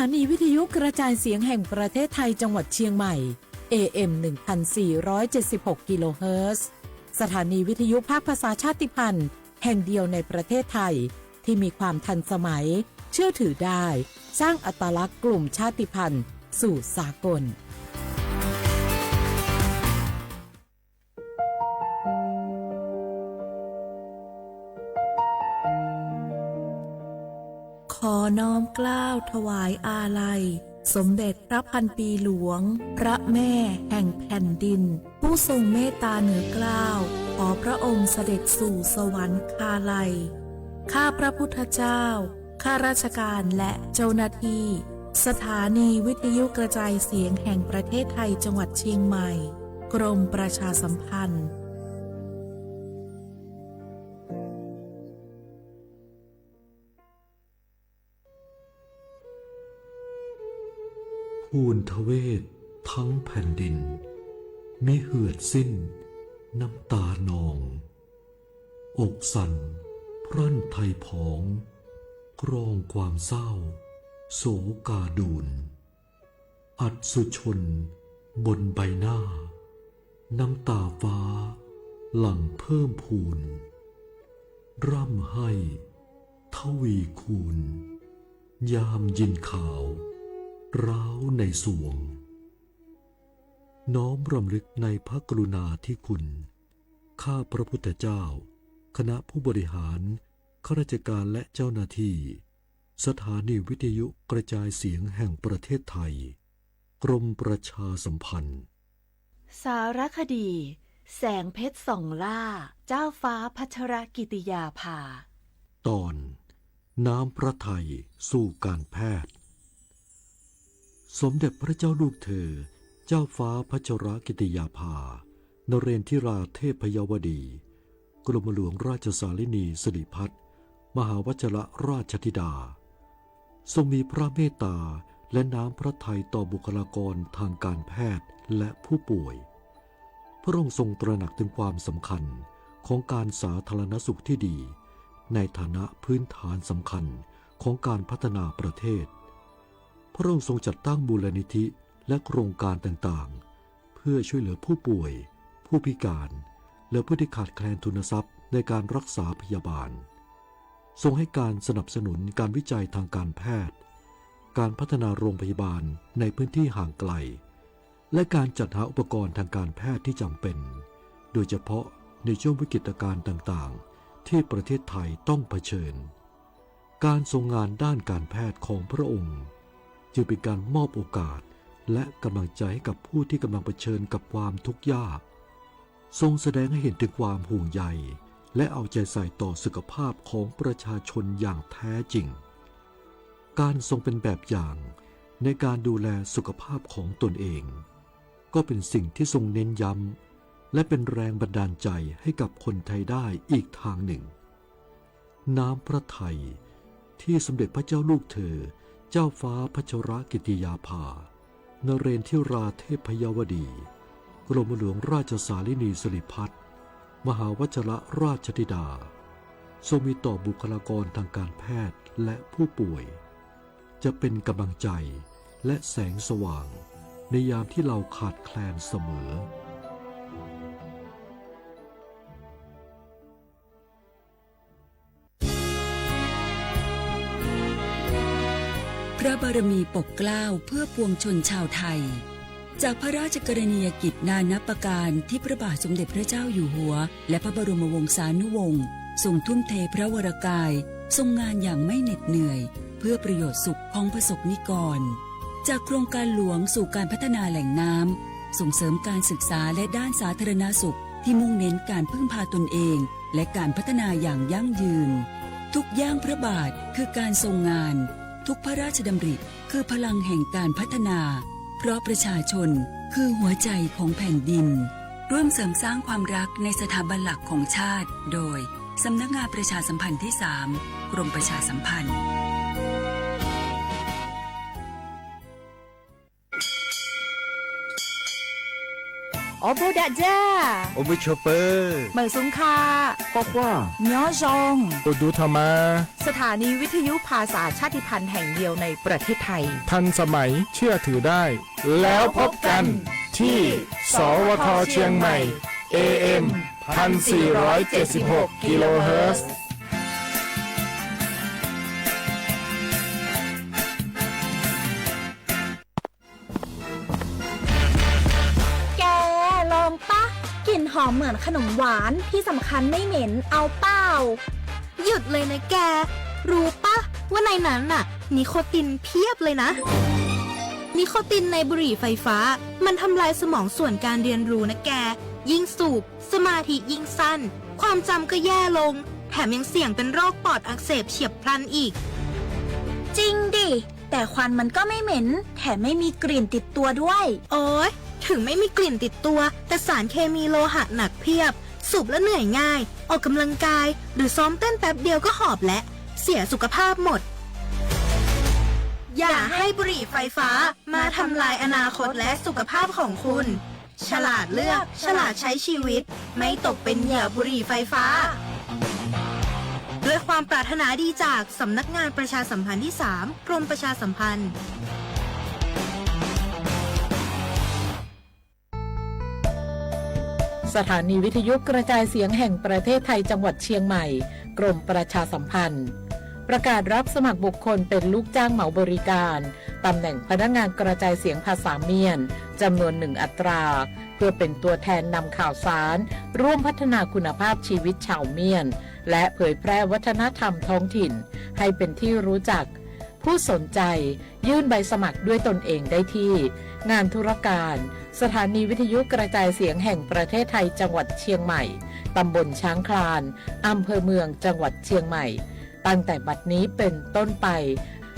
ถานีวิทยุกระจายเสียงแห่งประเทศไทยจังหวัดเชียงใหม่ เอ เอ็ม หนึ่งพันสี่ร้อยเจ็ดสิบหก กิโลเฮิรตซ์ สถานีวิทยุภาคภาษาชาติพันธุ์แห่งเดียวในประเทศไทย ที่มีความทันสมัย เชื่อถือได้ สร้างอัตลักษณ์กลุ่มชาติพันธุ์สู่สากล ขอน้อมเกล้าถวายอาลัย สมเด็จพระพันปีหลวง พระแม่แห่งแผ่นดิน ผู้ทรงเมตตาเหนือเกล้า ขอพระองค์เสด็จสู่สวรรคาลัย ข้าพระพุทธเจ้า ข้าราชการและเจ้าหน้าที่ สถานีวิทยุกระจายเสียงแห่งประเทศไทยจังหวัดเชียงใหม่ กรมประชาสัมพันธ์ ทูลทเวศทั้งแผ่นดิน มิเหือดสิ้นน้ำตานอง อกสั่นพรั่นไทยผอง กรองความเศร้า โศกาดูล อัศชนบนใบหน้า น้ำตาฟ้าหลั่งเพิ่มพูน ร่ำไห้ทวีคูณ ยามยินข่าวร้าวในสวง น้อมรำลึกในพระกรุณาธิคุณ ข้าพระพุทธเจ้า คณะผู้บริหาร ข้าราชการและเจ้าหน้าที่ สถานีวิทยุกระจายเสียงแห่งประเทศไทย กรมประชาสัมพันธ์ สารคดี แสงเพชรส่องล่า เจ้าฟ้าพัชรกิติยาภา ตอน น้ำพระทัยสู่การแพทย์ สมเด็จพระเจ้าลูกเธอ เจ้าฟ้าพัชรกิติยาภา นเรนทิราเทพยวดี กรมหลวงราชสารินีสิริพัฒน์ มหาวัชรราชธิดา ทรงมีพระเมตตาและน้ำพระทัยต่อบุคลากรทางการแพทย์และผู้ป่วย พระองค์ทรงตระหนักถึงความสำคัญของการสาธารณสุขที่ดี ในฐานะพื้นฐานสำคัญของการพัฒนาประเทศ พระองค์ทรงจัดตั้งมูลนิธิและโครงการต่างๆ เพื่อช่วยเหลือผู้ป่วย ผู้พิการ และผู้ที่ขาดแคลนทุนทรัพย์ในการรักษาพยาบาล ทรงให้การสนับสนุนการวิจัยทางการแพทย์ การพัฒนาโรงพยาบาลในพื้นที่ห่างไกล และการจัดหาอุปกรณ์ทางการแพทย์ที่จำเป็น โดยเฉพาะในช่วงวิกฤตการณ์ต่างๆ ที่ประเทศไทยต้องเผชิญ การทรงงานด้านการแพทย์ของพระองค์ จึงเป็นการมอบโอกาสและกำลังใจให้กับผู้ที่กำลังเผชิญกับความทุกข์ยาก ทรงแสดงให้เห็นถึงความห่วงใย และเอาใจใส่ต่อสุขภาพของประชาชนอย่างแท้จริง การทรงเป็นแบบอย่างในการดูแลสุขภาพของตนเอง ก็เป็นสิ่งที่ทรงเน้นย้ำ และเป็นแรงบันดาลใจให้กับคนไทยได้อีกทางหนึ่ง น้ำพระทัยที่สมเด็จพระเจ้าลูกเธอ เจ้าฟ้าพัชรกิติยาภา นเรนทิราเทพยวดี กรมหลวงราชสารินีสิริพัฒน์ มหาวัชรราชธิดา ทรงมีต่อบุคลากรทางการแพทย์และผู้ป่วย จะเป็นกำลังใจและแสงสว่างในยามที่เราขาดแคลนเสมอ พระบารมีปกเกล้าเพื่อปวงชนชาวไทย จากพระราชกรณียกิจนานับประการที่พระบาทสมเด็จพระเจ้าอยู่หัว และพระบรมวงศานุวงศ์ทรงทุ่มเทพระวรกาย ทรงงานอย่างไม่เหน็ดเหนื่อย เพื่อประโยชน์สุขของประสบนิกร จากโครงการหลวงสู่การพัฒนาแหล่งน้ำ ส่งเสริมการศึกษาและด้านสาธารณสุขที่มุ่งเน้นการพึ่งพาตนเอง และการพัฒนาอย่างยั่งยืน ทุกย่างพระบาทคือการทรงงาน ทุกพระราชดำริคือพลังแห่งการพัฒนา เพราะประชาชนคือหัวใจของแผ่นดิน ร่วมเสริมสร้างความรักในสถาบันหลักของชาติ โดย สำนักงานประชาสัมพันธ์ที่สาม กรมประชาสัมพันธ์ พ Ua mub daj daj, ua mub tshua pawg, mawm xoo kha, quaj quaj, nyob zoo, ua dub tho mas. สถานีวิทยุภาษาชาติพันธุ์แห่งเดียวในประเทศไทย ทันสมัย เชื่อถือได้ แล้วพบกันที่ สวท เชียงใหม่ เอเอ็ม พันสี่ร้อยเจ็ดสิบหก กิโลเฮิรตซ์ แก ลองปะ กลิ่นหอมเหมือนขนมหวาน ที่สำคัญไม่เหม็น เอาเปล่า หยุดเลยนะแก รู้ปะว่าในนั้นน่ะ นิโคตินเพียบเลยนะ นิโคตินในบุหรี่ไฟฟ้า มันทำลายสมองส่วนการเรียนรู้นะแก ยิ่งสูบ สมาธิยิ่งสั้น ความจำก็แย่ลง แถมยังเสี่ยงเป็นโรคปอดอักเสบเฉียบพลันอีก จริงดิ แต่ควันมันก็ไม่เหม็น แถมไม่มีกลิ่นติดตัวด้วย โอ๊ย ถึงไม่มีกลิ่นติดตัว แต่สารเคมีโลหะหนักเพียบ สูบแล้วเหนื่อยง่าย ออกกำลังกาย หรือซ้อมเต้นแป๊บเดียวก็หอบและ เสียสุขภาพหมด อย่าให้บุหรี่ไฟฟ้ามาทำลายอนาคตและสุขภาพของคุณ ฉลาดเลือก ฉลาดใช้ชีวิต ไม่ตกเป็นเหยื่อบุหรี่ไฟฟ้า ด้วยความปรารถนาดีจากสำนักงานประชาสัมพันธ์ที่สาม กรมประชาสัมพันธ์ สถานีวิทยุกระจายเสียงแห่งประเทศไทยจังหวัดเชียงใหม่ กรมประชาสัมพันธ์ ประกาศรับสมัครบุคคลเป็นลูกจ้างเหมาบริการ ตำแหน่งพนักงานกระจายเสียงภาษาเมียน จำนวนหนึ่งอัตรา เพื่อเป็นตัวแทนนำข่าวสาร ร่วมพัฒนาคุณภาพชีวิตชาวเมียน และเผยแพร่วัฒนธรรมท้องถิ่น ให้เป็นที่รู้จัก ผู้สนใจ ยื่นใบสมัครด้วยตนเองได้ที่ งานธุรการ สถานีวิทยุกระจายเสียงแห่งประเทศไทยจังหวัดเชียงใหม่ ตำบลช้างคลาน อำเภอเมืองจังหวัดเชียงใหม่ ตั้งแต่บัดนี้เป็นต้นไป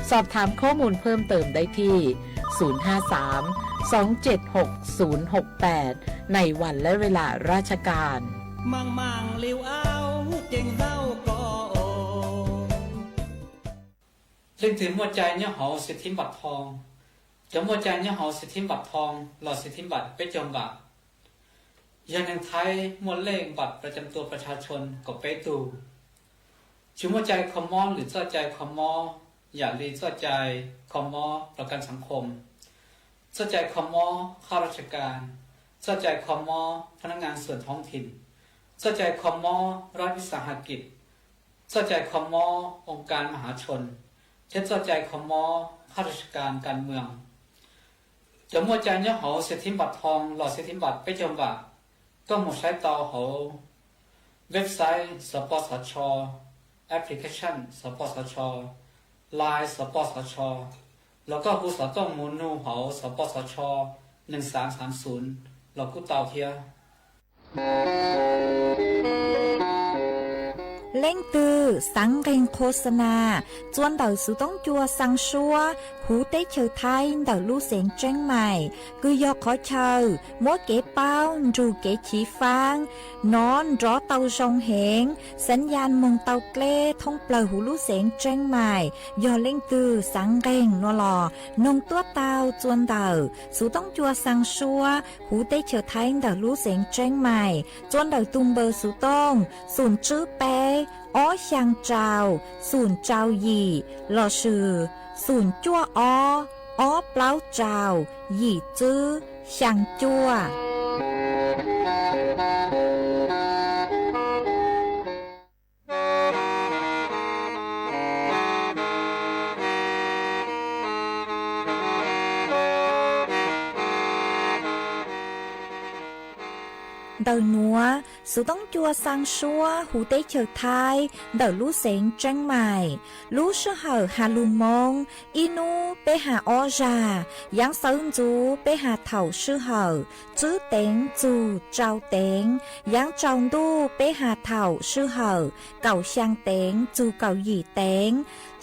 สอบถามข้อมูลเพิ่มเติมได้ที่ ศูนย์ห้าสาม สองเจ็ดหก ศูนย์หกแปด ในวันและเวลาราชการ Mang mang liu au, ceev zaum ko os. Leej twg muaj cai nyob hauv สิทธิบัตรทอง Cov muaj cai nyob hauv สิทธิบัตรทอง los สิทธิบัตร peb caug npam, yog neeg Thaib muaj เลขบัตรประจำตัวประชาชน kaum peb tug. Tsis muaj cai kho mob lwm txoj cai kho mob, yam li txoj cai kho mob ประกันสังคม, txoj cai kho mob ข้าราชการ, txoj cai kho mob พนักงานส่วนท้องถิ่น, txoj cai kho mob รัฐวิสาหกิจ, txoj cai kho mob องค์การมหาชน, thiab txoj cai kho mob ข้าราชการการเมือง. Cov muaj cai nyob hauv สิทธิบัตรทอง los สิทธิบัตร peb caug npam, koj mus saib tau hauv website สปสช, application สปสช, Line สปสช, los koj hu xov tooj mus nug hauv สปสช หนึ่งสามสามศูนย์ los kuj tau thiab. Leej twg xaav nqeeg qhua xa nas txua ntawm xuv toob cua xaa suab huv teb chaws Thaib ntawm lub xeev Tseeb Maim, kws yog qhov chaw muab kev paub nrug kev chiv faab nov nrov tau zoo heev, xaav yaj moog tau dleb thoob plawg huv lub xeev Tseeb Maim. Yog leej twg xaav nqeeg nuav los noog tuab tau txua ntawm xuv toob cua xaa suab huv teb chaws Thaib ntawm lub xeev Tseeb Maim, txua ntawm tug npawb xuv tooj xoom tswb peb ob xyaa rau xoom rau yim lossis xoom cuaj ob ob plaub rau yim tswb xyaa cuaj. Ntawm nuav, xuv toob cua xaa suab huv teb chaws Thaib ntawm lub xeev Tseeb Maim. Lub sij hawm has lug Moob, ib nub peb has ob zag, yaav xawv ntxuv peb has thaum sij hawm tswb teev txug rau teev, yaav tsaus ntuj peb has thaum sij hawm kaum xyaa teev txug kaum yim teev,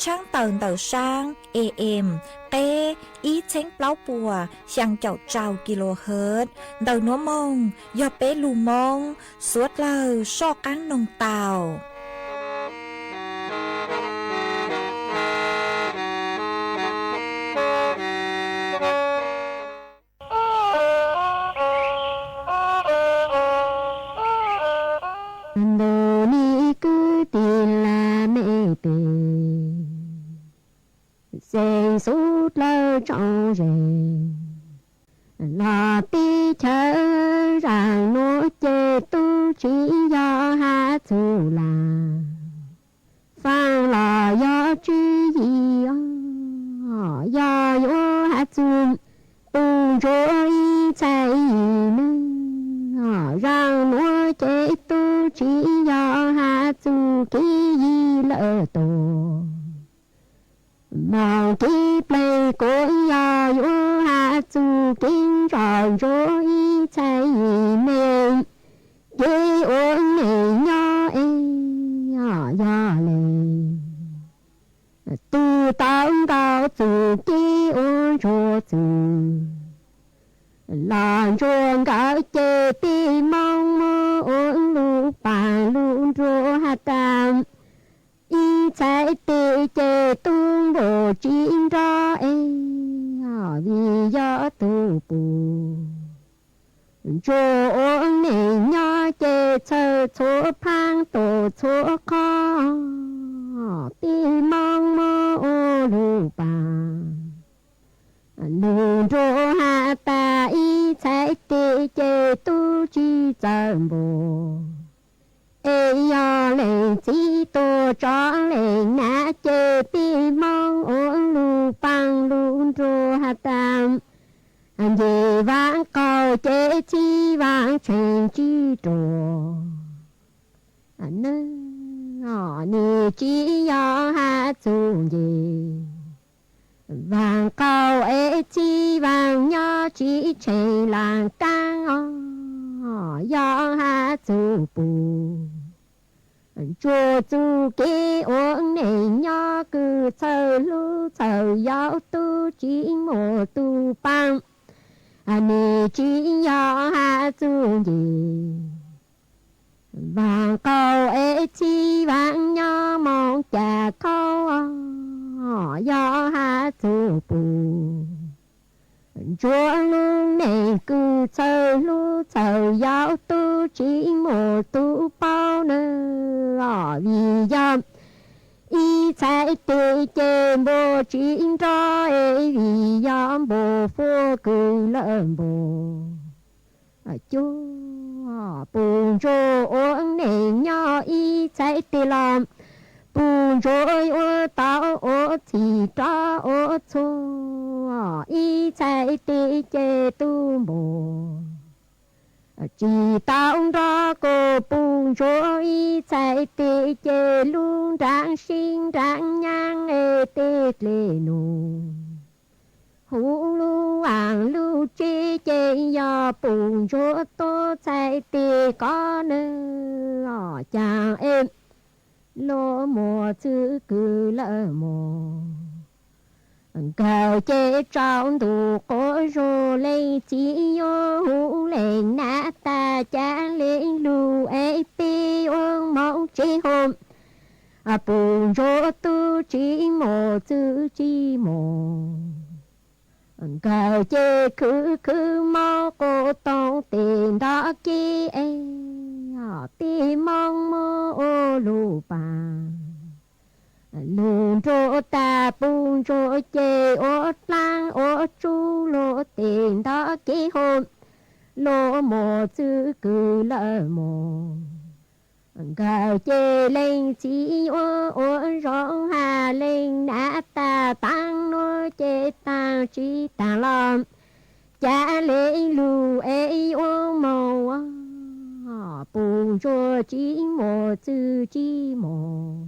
tshaab tawm ntawm saab A M qeb ib txheeb plaub puas xyaa caum rau kilohertz. Ntawm nuav moog yog peb lug Moob, suav dlawg soj qaab noog tau. Los teb chaws zaum nuav ces tub tsis yog has txug lam faaj los yog tswv yim, yog yuav has txug puj ntsuag ib txhais yim ne. Zaum nuav ces tub tsis yog has txug kev yig lawm tuag, moog kev pleg kuj yog yuav has txug kev ntsoj ntsuag ib txhais yim ne. Kev ua neej nyob es yog le tug tau ntaus txug kev ua ntsuag txwv, los ntsuag nkawd ces peb Moob muab ua lug paag lug nruag has tas ib txhais tes ces tub npaum tsis nrog es, vim yog tug puj ntsuag ua neej nyob ces txhawj txhua phaab tuam txhua qhov, peb Moob muab ua lug paag lug nruag has tas ib txhais tes ces tub tsis txawj npaum es yog leej txiv tuag tso leej nam ces peb Moob ua lug paag lug nruag has tas nce vaaj qaug ces txhiv vaaj tsheej tsis ruam. Nwg nim tsis yog has txug nce vaaj qaug es txhiv vaaj nyob tsis tsheej laaj kaab os, yog has txug puj ntsuag txuj kev ua neej nyob kws txhawj hlub txhawj yau tub tsis muaj tug paab, nim tsis yog has txug nce vaaj qaug es txhiv vaaj nyob moog cas khaub, yog has txug puj ntsuag lub neej kws txhawj hlub txhawj yau tub tsis muaj tug paub na. Vim yog ib txhais tes ces npaum tsis nrog es vim yog npaum fuab kws lawm npaum cuag puj ntsuag ua neej nyob ib txhais tes los puj ntsuag yuav tau ua txhim rov ua txhua ib txhais tes ces tub npaum tsis tau nrog kuv puj ntsuag ib txhais tes ces lub nraag sib nraag nyaab es tej dlej num huv lub vaaj lub tsev ces yog puj ntsuag tuab txhais tes koj nws los caag es luag muaj txwv kws lawm mog. Nkawd ces tsaus ntuj quav zug leej txiv yuav hu leej nam tas cav le lug es peb yuav moog tsev hov puj ntsuag tub tsis muaj txwv tsis muaj. Nkawd ces khwv khwv moog quas toog tes nrov kev es peb Moob muab ua lug paag lug nruag tas puj ntsuag ces ua dlaab ua tsub luag tes nrov kev hov luag muaj txwv kws lawm mog. Nkawd ces leej txiv yuav ua zoo has leej nam tas taag nuav ces taag tsis taag los cav le lug es yuav moog puj ntsuag tsis muaj txwv tsis muaj.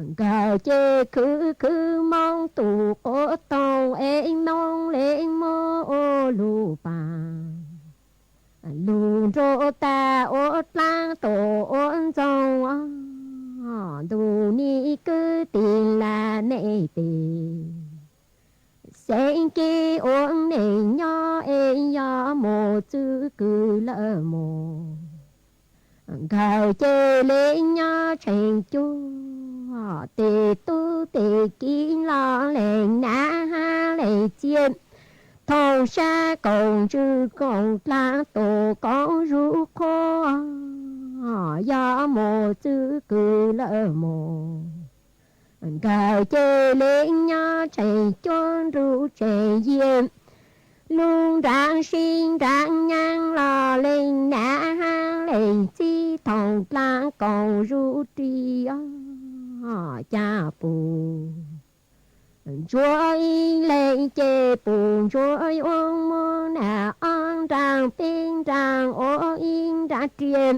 Nkawd ces khwv khwv moog tus quav toog es moog le muab ua lug paag lug nruag tas ua dlaab tus ua ntxoog ntuj nim kwv tij lam nej tes xeeb kev ua neej nyob es yog muaj txwv kws lawm mog. Nkawd ces le nyob tsheej cuag tes tub tes kiv los leej nam hab leej txiv thooj sab koom ntswg koom dlaab tus koom zug qhuav yog muaj txwv kws lawm mog. Nkawd ces le nyob tsheej cuag nruj tsheej yias lub nraav sib nraav nyaab los leej nam hab leej txib thooj dlaav koom zuj ris os caj pum. Ntsuag ib leeg ces pum ntsuag yuav muab nam ob nraag peb nraag ua ib nraag riam,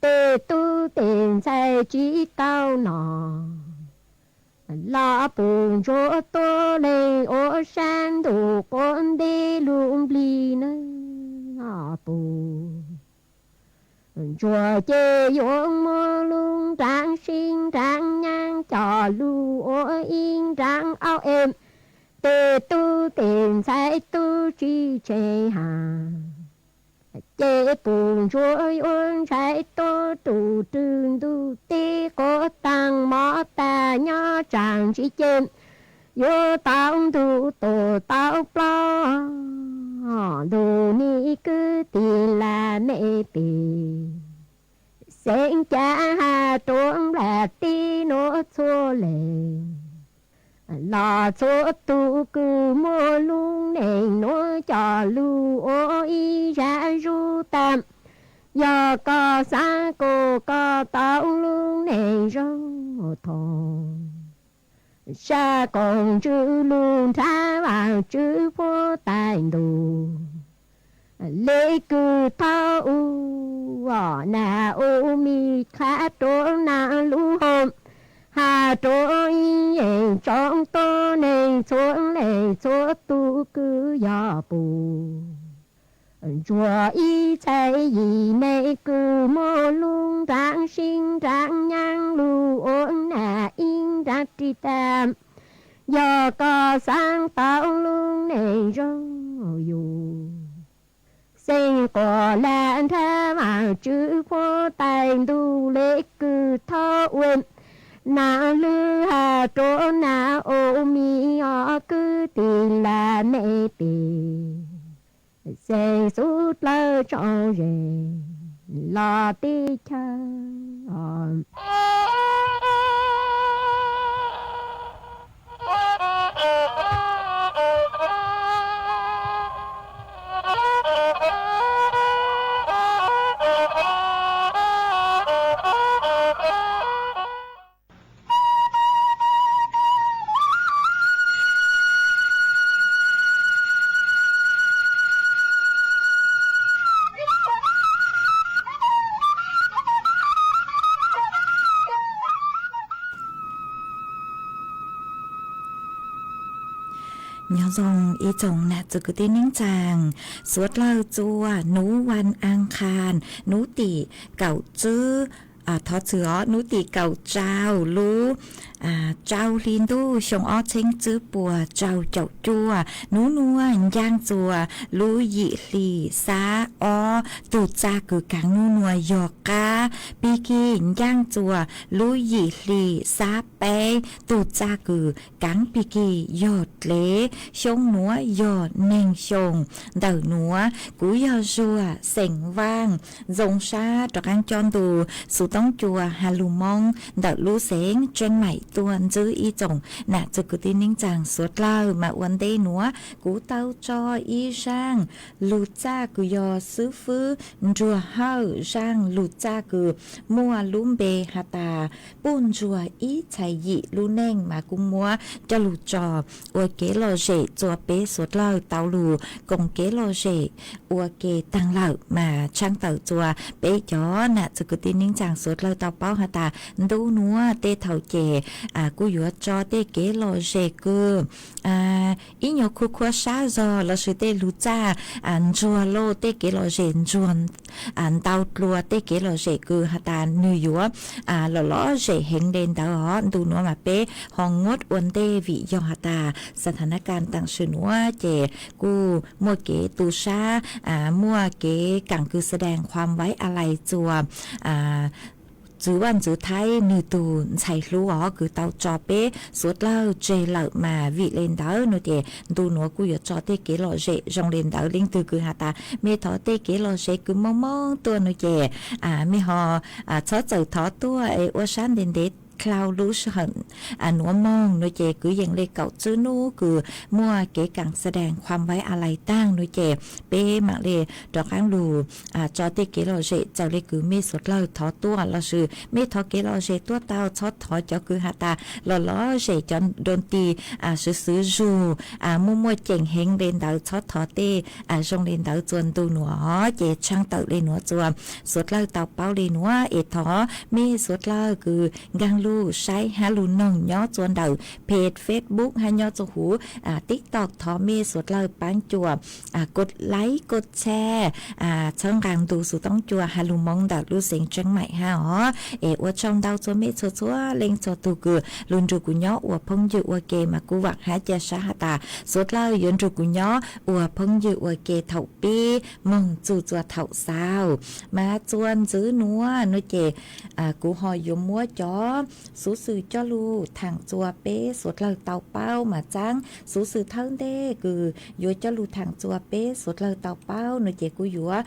tej tub tej ntxhais tsi tau noj los pum ntsuag tuab leeg ua sab ntuj quav nteb lug nplig na. Pum ntsuag ces yuav muab lub nraav sib nraav nyaab coj lug ua ib nraav aub es tej tub tej ntxhais tub tsi tsheej has. Ces pum ntsuag yuav ntshai tuab rug rwg ntug teb quav taag mov tag nyob tsaam ntsis ces yuav tau ntug tuaj tau plaub ntug niam kwv tij laj mej pem, xeeb cav has rua nplaj teb nuav txhua leej los txhua tug kws muaj lub neej nuav coj lug ua ib zag zug tag. Yog koj xaav kuas koj tau lub neej zoo thaum sab koom ntsws lug nrhav Vaajtswv puab taig ntuj. Le kws thaub u, nam u mi khav rua nam lub hoo, has rua ib yeej tsoob tuab neeg txhua leej txhua tug kws yog pum ntsuag ib txhais yim neeg kws muaj lub nraav sib nraav nyaab lug ua nam ib nraav ris tag. Yog koj xaav tau lub neej zoo yug, xeeb quas laj nrhav Vaajtswv puab taig ntuj le kws thaub u, nam lwg has rua nam u mi os kwv tij laj mej pem, xeeb xub dlawg tso ze los teb chaws. Nyob zoo ib tsoom nam txwv kwv tij neej tsaa, suav dlawg txua nuav vas as khas nuav tim kaum tswb, thov txwm os, nuav tim kaum rau lub rau hli ntuj xyoo ob txheeb tswb puas rau caum cuaj, nuav nuav ncaaj txua lub yim hli xab ob, tug txaj kws kaav nuav nuav yog qab, pig kig ncaaj txua lub yim hli xab peb, tug txaj kws kaav pig kig yog dlev, xyoo nuav yog neeg xyoo. Ntawm nuav kuv yog Zuag xeem Vaaj, zoo sab rov qaab cob ntu xu toob cua ha lug Moob ntawm lub xeev Tseeb Maim tuaj ntsib ib tsoom nam txwv kwv tij neej tsaa suav dlawg mas ua ntej nuav kuv tau tso ib zaaj lug txaj kws yog xwb fwb nruag hawj, zaaj lug txaj kws muaj lub npe has tas puj ntsuag ib txhais yim lub neej mas kuv muab coj lug tso ua kev lom zem txua peb suav dlawg tau lug koom kev lom zem ua ke taag lawm mas tshaaj tawm txua peb cov nam txwv kwv tij neej tsaa suav dlawg tau paub has tas ntu nuav tej thaum ces kuj yuav tso tej kev lom zem kws ib nyuag khuv khuav sab zog lossis tej lug txaj ntsuag loj, tej kev lom zem ntsuag ntau dlua, tej kev lom zem kws has tas nwg yuav lom lom zem heev le ntawd os. Ntu nuav mas peb ho nguab ua ntej vim yog has tas xa tha nab kas taam sim nuav ces kuj muaj kev tu sab, muaj kev kaam kws xa daas khuam vaiv a lais txua txwv vaj ntxwv Thaib nwg tug ntxhais hlub os kws tau tso peb suav dlawg tseg lawm mas vim le ntawd nuav ces ntu nuav kuj yuav tso tej kev lom zem zoo le ntawd. Leej twg kws has tas mej thov tej kev lom zem kws moob moob tuaj nuav ces mej ho txhob txawm thov tuaj es ua sab ntev ntev Cloud lub sij hawm nuav moog no ces kwv yees le kaum tsib nub kws muaj kev kaam xa daas khuam vaiv a lais taag no ces peb maam le rov qaab lug tso tej kev lom zem. Txawm le kws mej suav dlawg thov tuaj lossis mej thov kev lom zem tuaj tau, txhob thov cov kws has tas lom lom zem, cov doonti xwv xwv zug, muaj muaj ceem heev le ntawd, txhob thov tej zoo le ntawd txuas ntu nuav. Ces tshaaj tawm le nuav txuas suav dlawg tau paub le nuav es thov mej suav dlawg kws nkaag lug saib hab lug noog nyob txuas ntawm page Facebook hab nyob txuas huv TikTok, thov mej suav dlawg paab cuam kos like kos share, txhawb nqaa ntu xuv toob cua has lug moov ntawm lub xeev Tseeb Maim hab os. Es ua tsaug ntau txhua mej txhua txhua leej txhua tug kws lug nrug kuv nyob ua phooj ywg ua ke, mas kuv vaam hab ca sab has tas suav dlawg yuav nrug kuv nyob ua phooj ywg ua ke thaum pib moog txug txuas thaum xaus. Mas txuas ntxiv nuav no ces kuv ho yuav muab cov xuv xwm coj lug thaam txuas peb suav dlawg tau paub. Mas txaab xuv xwm thawb ntej kws yuav coj lug thaam txuas peb suav dlawg tau paub no ces kuv yuav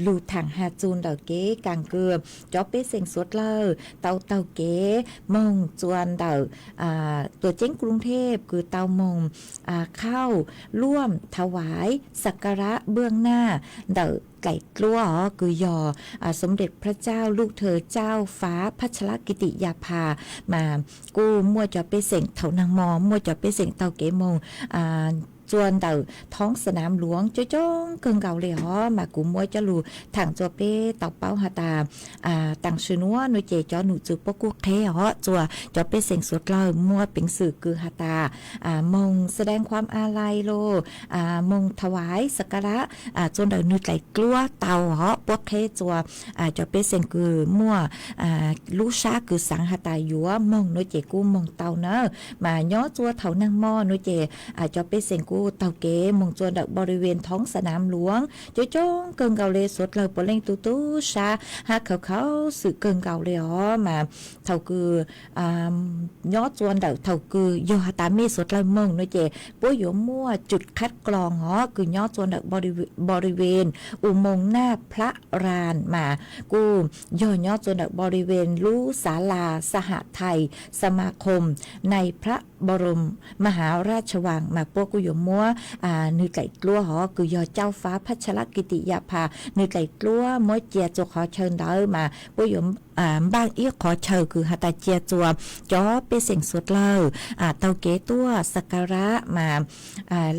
lug thaam has txug ntawm kev kaam kws cov pej xeem suav dlawg tau taug kev moog txuas ntawm tuam ceeb Kruv Thej kws tau moog khauj luam thawv vais sa ka rab npaj naj ntawm dlaim dluab os, kws yog Sov Ndet Phaj Cauj Lub Thawv Cauj Fav Phaj Chalab Kis Tis Ya Pha. Mas kuj muaj cov pej xeem thaum nag mo muaj cov pej xeem taug kev moog txuas ntawm thoob Sa Nam Luav coob coob kawg nkaus le os. Mas kuv muab coj lug thaam txuas peb tau paub has tas taam sim nuav no ces cov num txwv puab kuj qheb os txuas cov pej xeem suav dlawg muaj peev xwm kws has tas moog sa daas khuam a lais los moog thawv vais sa ka rab txuas ntawm nwg dlaim dluab tau os. Puab qheb txuas cov pej xeem kws muaj lub sab kws xaav has tas yuav moog no ces kuj moog tau na. Mas nyob txuas thaum nag mo no ces cov pej xeem kuj taug kev moog txuas ntawm npau li ven thoob Sa Nam Luav coob coob kawg nkaus le, suav dlawg puav leej tu tub sab hab khaus khaus xwm kawg nkaus le os. Mas thaum kws nyob txuas ntawm thaum kws yog has tas mej suav dlawg moog no ces puab yuav muaj cub khab kloos os kws nyob txuas ntawm npau li ven u moog naj Phaj Ras mas kuj yog nyob txuas ntawm npau li ven lub xav las sa has thais sa ma khoom nais Phaj Npau Roos Maha Raj Vas mas puab kuj yuav muab nwg dlaim dluab hov kws yog Cauj Fav Phaj Chalab Kis Tis Ya Pha nwg dlaim dluab muab cia txuas qhov chaw ntawd mas puab yuav npaaj ib qhov chaw kws has tas cia txuas cov pej xeem suav dlawg taug kev tuaj sa ka rab mas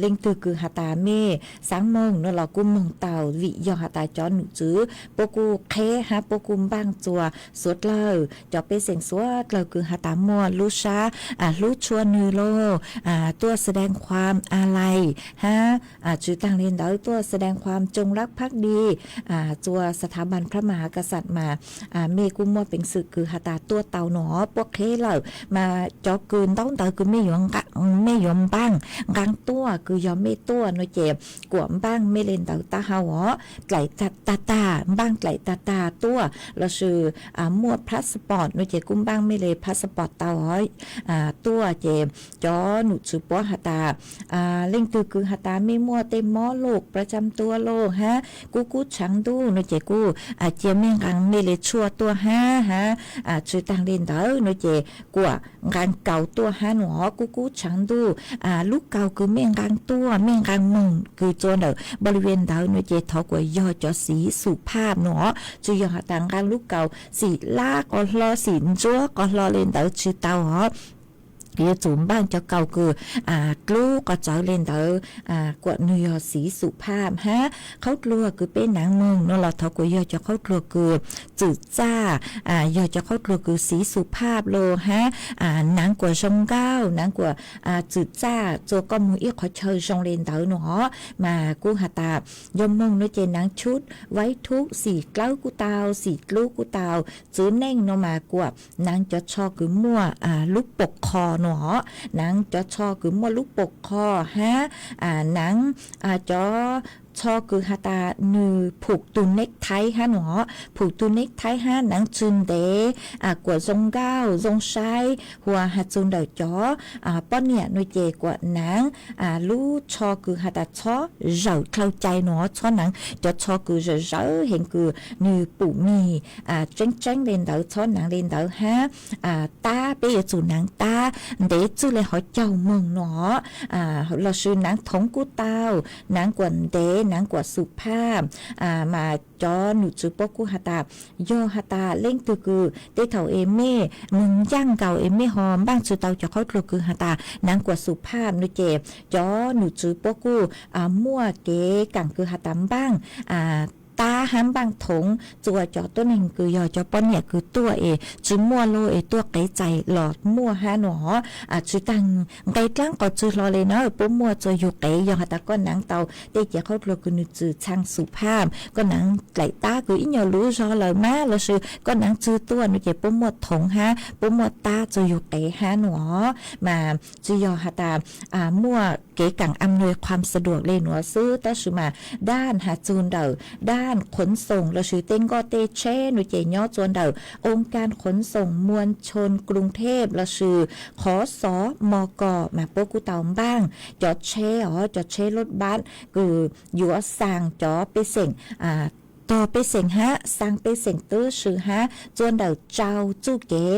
leej twg kws has tas mej xaav moog no los kuj moog tau vim yog has tas cov num txwv puab kuj qheb hab puab kuj npaaj txuas suav dlawg, cov pej xeem suav dlawg kws has tas muaj lub sab hlub tshua nwg los tuaj sa daas khuam a lais hab tsi taag le ntawd tuaj sa daas khuam tsooj lab phab di txuas sa tha npas Phaj Maha Kas Xas mas mej kuj muaj peev xwm kws has tas tuaj tau no puab qheb lawm mas cov kws ntaub ntawv kws mej yuav npaaj nqaa tuaj kws yog mej tuaj no ces kuam npaaj mej le ntawd taub hau os. Dlaim tag tag, npaaj dlaim tag tag tuaj lossis muaj passport no ces kuj npaaj mej le passport tau os. Tuaj ces cov num txwv puab has tas leej twg kws has tas mej muaj tej mob loj pra tsam tuaj loj hab kub kub tshaav ntuj no ces kuj cia mej nqaa mej le tshuaj tuaj hab hab tsi taag le ntawd no ces kuam nqaa kaus tuaj hab no hov kub kub tshaav ntuj. Lub kaus kws mej nqaa tuaj mej nqaa moog kws txuas ntawm npau li ven ntawd no ces thov kuam yog cov xiv xum phaj no hov tsi yog has tas nqaa lub kaus xim lab qos hlo xim ntsuab qos hlo le ntawd tsi tau hov. Yuav tsum npaaj cov kaus kws dlub qos txawv le ntawd kuam nwg yog xiv xum phaj hab qhaub dluag kws peb naav moog no los thov kuam yog cov qhaub dluag kws txwm txaj, yog cov qhaub dluag kws xiv xum phaj los hab naav kuam zoo nkauj naav kuam txwm txaj txuas koj moog ib qhov chaw zoo le ntawd no hov mas kuj has tas yog moog no ces naav tshub vaib thub xim dlawb kuj tau xim dlub kuj tau. Txwv neej no mas kuam naav cov tsho kws muaj lub poom qho no hov, naav cov tsho kws muaj lub poom qho hab naav cov txho kws has tas nws phum tus neeb thaib hab no, phum tus neeb thaib hab, hneev tsw ntev, kuam zoo nkauj zoo saib, hu has txug ntawm cov poj niam no ces kuam hneev lub txho kws has tas txhob zawm dlhau cai no, txhob hneev cov txho kws zawm zawv heev kws nws pum mis tseeb tseeb le ntawd, txhob hneev le ntawd hab. Tab peb yuav tsum hneev tab ntev txwj le hov caug moog no lossis hneev thoov kuj tau, hneev kuam ntev, hneev kuam xum phaj. Mas cov num tswv puab kuj has tas, yog has tas leej twg kws tej thaum es mej moog ncaaj nkaus es mej ho npaaj tsw tau cov qhaub dluag kws has tas hneev kuam xum phaj no ces cov num tswv puab kuj muaj kev kaam kws has tas npaaj tab hab npaaj thoov txua cov tuab neeg kws yog cov poj niam kws tuaj es tsi muaj lug es tuaj qev txais los muaj hab no. Tsi taag nqe dlaab qos tsw hlo le na, puab muaj txua yug qev, yog has tas koj hneev tau tej cev qhaub dluag kws nws txwm txhaa xum phaj, koj hneev dlaim tab kws ib nyuag lub zog lawm mas lossis koj hneev tsw tuaj no ces puab muaj thoov hab puab muaj tab txua yug qev hab no. Mas tsi yog has tas muaj kev kaam am nuj qhuam saduam le nuav xwb, tab sis mas daj has txug ntawm daj khuv xoom lossis tej nkoj tej tsheb no ces nyob txua ntawm oo kaj khuv xoom muaj tshoo Kruv Thej lossis qhov xov mos kos mas puab kuj tau npaaj cov tsheb os, cov tsheb lub npab kws yuav xaa cov pej xeem tog pej xeem hab xaa pej xeem tub si hab txua ntawm tsau txuj kev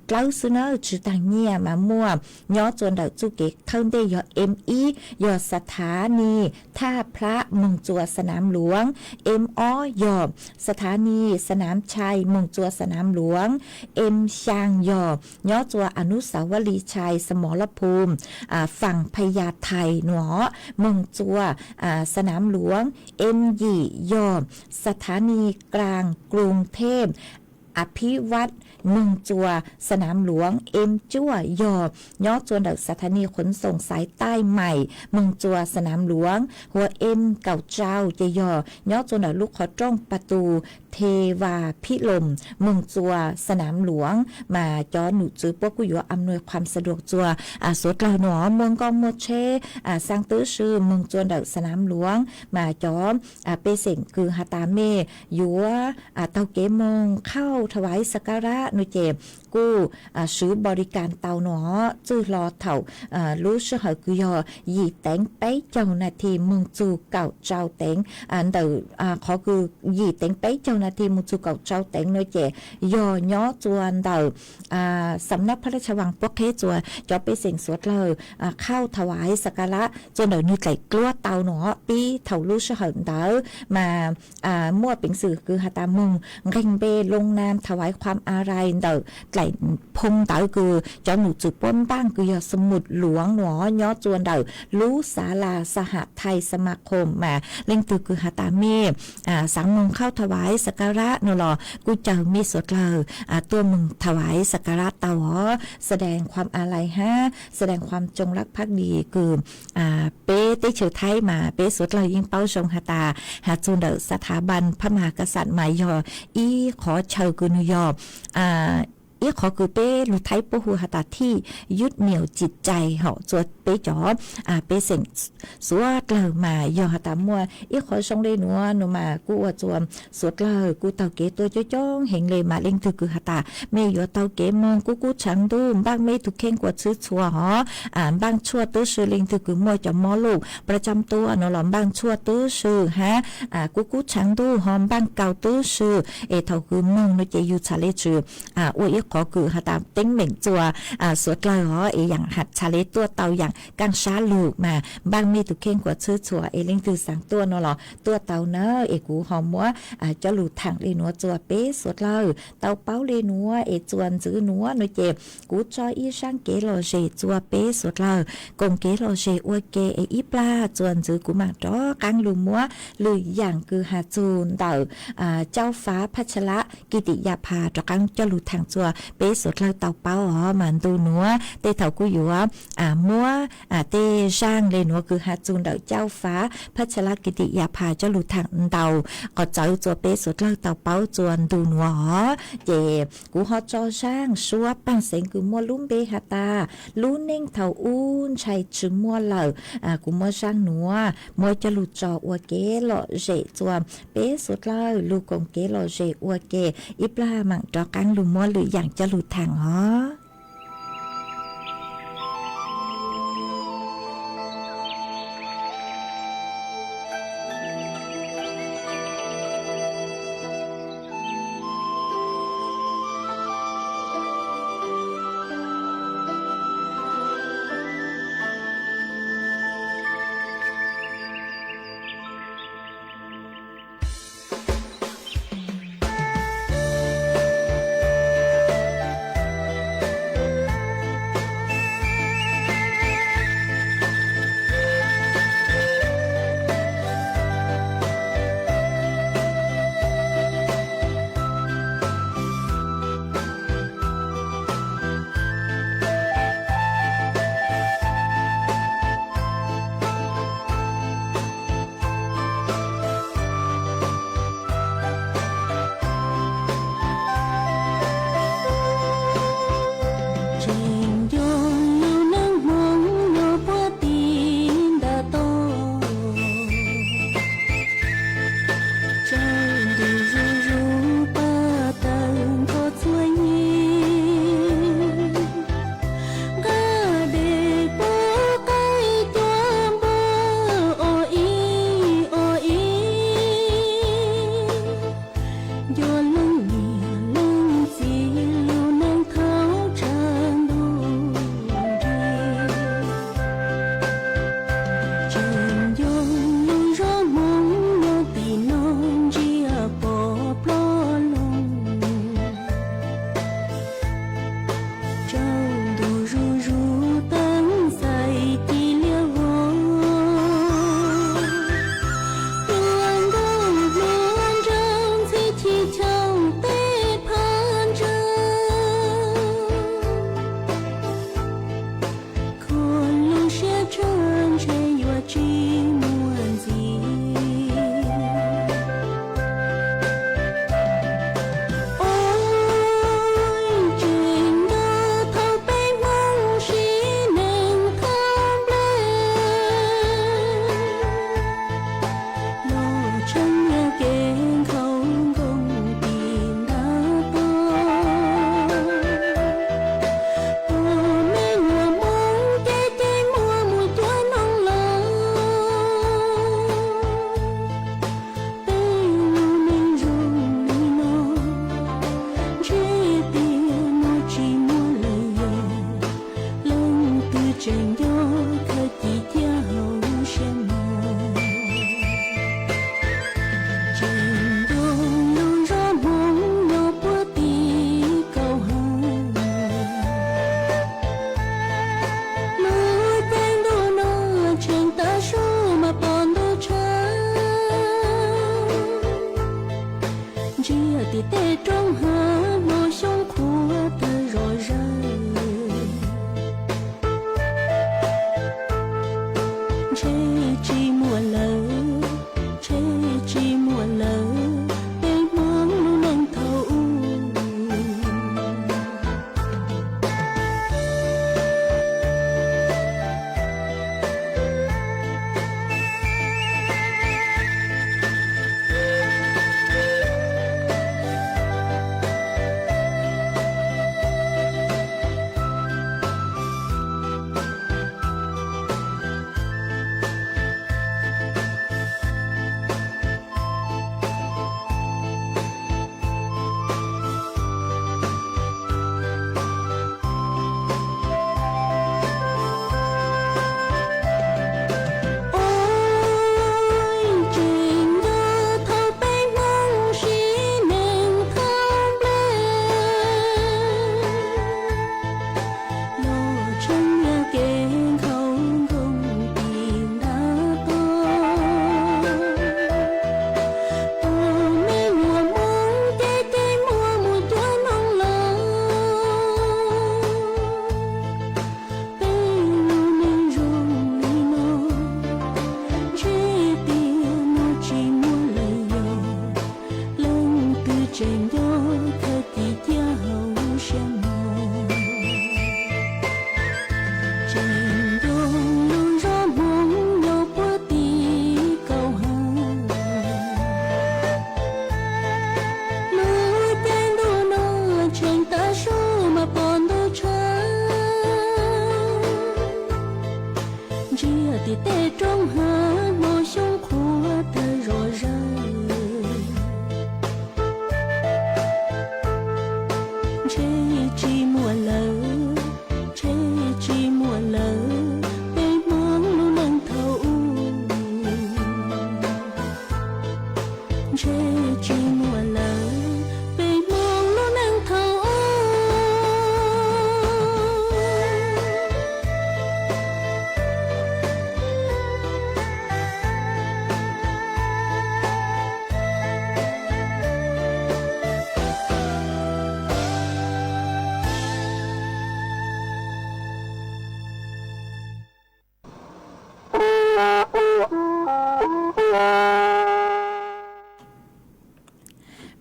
dlawb xwb na, tsi taag nyiaj mas muaj nyob txua ntawm txuj kev thawj ntej yog em ib yog xa thav ni Thaj Plab moog txua Sa Nam Luav, em ob yog xa thav ni Sa Nam Chai moog txua Sa Nam Luav, em xyaa yog nyob txua Anusawali Chai Smolapum, Faam Phaya Thai no moog txua Sa Nam Luav, em yim yog xa thav ni Klaang Kruv Thej Apivat moog txua Sa Nam Luav, em cuaj yog nyob txua ntawm xa thav ni khuv xoom Xaiv Taij Maim moog txua Sa Nam Luav, hua em kaum tsau ces yog nyob txua ntawm lub qhov rooj Patu Thevaphilom moog txua Sa Nam Luav. Mas cov num tswv puab kuj yuav am nuj qhuam saduam txua suav dlawg no muaj nkoj muaj tsheb xaa tub si moog txua ntawm Sa Nam Luav, mas cov pej xeem kws has tas mej yuav taug kev moog khauj thawais sakarab no ces kuj swv npau li kas tau no, txwj hlo thaum lub sij hawm kws yog yim teev peb caug nas this moog txug kaum tsau teev, ntawm qhov kws yim teev peb caug nas this moog txug kaum tsau teev no ces yog nyob txua ntawm Xam Nab Phab Laj Tsha Vaas puab qheb txua cov pej xeem suav dlawg khauj thawais sakarab txua ntawm nwg dlaim dluab tau no, pib thaum lub sij hawm ntawd mas muaj peev xwm kws has tas moog nqeeg npe loo nam thawais qhuam a rai ntawm dlaim phoo ntawd kws cov num tswv puab npaaj kws yog Sa Mum Luav no nyob txua ntawm lub Xav Las Xa Ham Thais Sa Ma Khom. Mas leej twg kws has tas mej xaav moog khauj thawais sakarab no los kuj caw mej suav dlawg tuaj moog thawais sakarab tau os, sa dees qhuam a lai hab sa dees qhuam tsoo lab phab dis kws peb teb chaws Thaib mas peb suav dlawg yeej paub zoo has tas has txug ntawm Sa Tha Ban Phab Mah Kas Xas mas yog ib qhov chaw kws nwg yog ib qhov kws peb lug Thaib puab hu has tas thij yub niam cim cai hom txua peb cov pej xeem suav dlawg mas yog has tas muaj ib qhov zoo le nuav no mas kuj ua txua suav dlawg kuj taug kev tuaj coob coob heev le. Mas leej twg kws has tas mej yuav taug kev moog kub kub tshaav ntuj npaaj mej tug kheej kuas txhwb txhua hov, npaaj tshuaj tub si, leej twg kws muaj cov mob luj paj tsam tuaj no los npaaj tshuaj tub si hab kub kub tshaav ntuj ho npaaj kaus tub si, es thaum kws moog no ces yug txhad le tsi ua ib qhov kws has tas teeb meem txua suav dlawg hov es yaam has txhad le tuaj tau yaam kaaj sab lug mas npaaj mej tug kheej kuas txhwb txhua es leej twg xaav tuaj no los tuaj tau na. Es kuv ho muab cov lug thaam le nuav txua peb suav dlawg tau paub le nuav es txuas ntxiv nuav no ces kuv tso ib zaaj kev lom zem txua peb suav dlawg koom kev lom zem ua ke es ib plag txuas ntxiv kuv maam rov qaab lug muab lwm yaam kws has txug ntawm Cauj Fab Phaj Cha Lab Kij Tim Ya Pha rov qaab coj lug thaam txua peb suav dlawg tau paub os mas ntu nuav tej thaum kuj yuav muab tej zaaj le nuav kws has txug ntawm cauj fav phab txha lab kis tim yav phav coj lug thaam ntaus qhov txawv rua peb suav dlawg tau paub rua ntu nuav os. Ces kuv ho tso zaaj suab paaj xeev kws muaj lub npe has tas lub neej thaum ub ntshai tsi muaj lawm. Kuv muab zaaj nuav muab coj lug tso ua kev lom zem rua peb suav dlawg lug koom kev lom zem ua ke, ib plag maam rov qaab lug muab lwm yaam coj lug thaam os. Tseem nco lug neej Hmoob nyob puag tim ntav toj, tsaus ntuj zuj zus paj tawg nrho txhua yig, nqaj deg puab qaib cua npua o ib o ib. Nco leej niam leej txiv lug neej thaum tshav ntuj nrig, tseem nco lug zog Hmoob nyob tim no ntsiag pom ploj loog. Tsaus ntuj zuj zus teeb xais ci liab vog, hlua nkauj hlua nraug ntxhib chim chaum tej phab ntsa, kho lub siab tshaj ntshe yuav tsis muaj ntxiv. Ua tseem nco thaum peb Hmoob sib neeg thoob nplej, los tshee nyiaj kev nkhaus nkoos tim ntav toj. Ua me nyuam Hmoob ces ces muaj mus cuab noog lawm. Peb lub neej zoo li no, ntshe tias no tsis muaj lawm yog, leej twg tseem nco khaws ci ciaj hauv siab mog. ntshe tsis muaj lawm peb Hmoob lub neej thaum ub.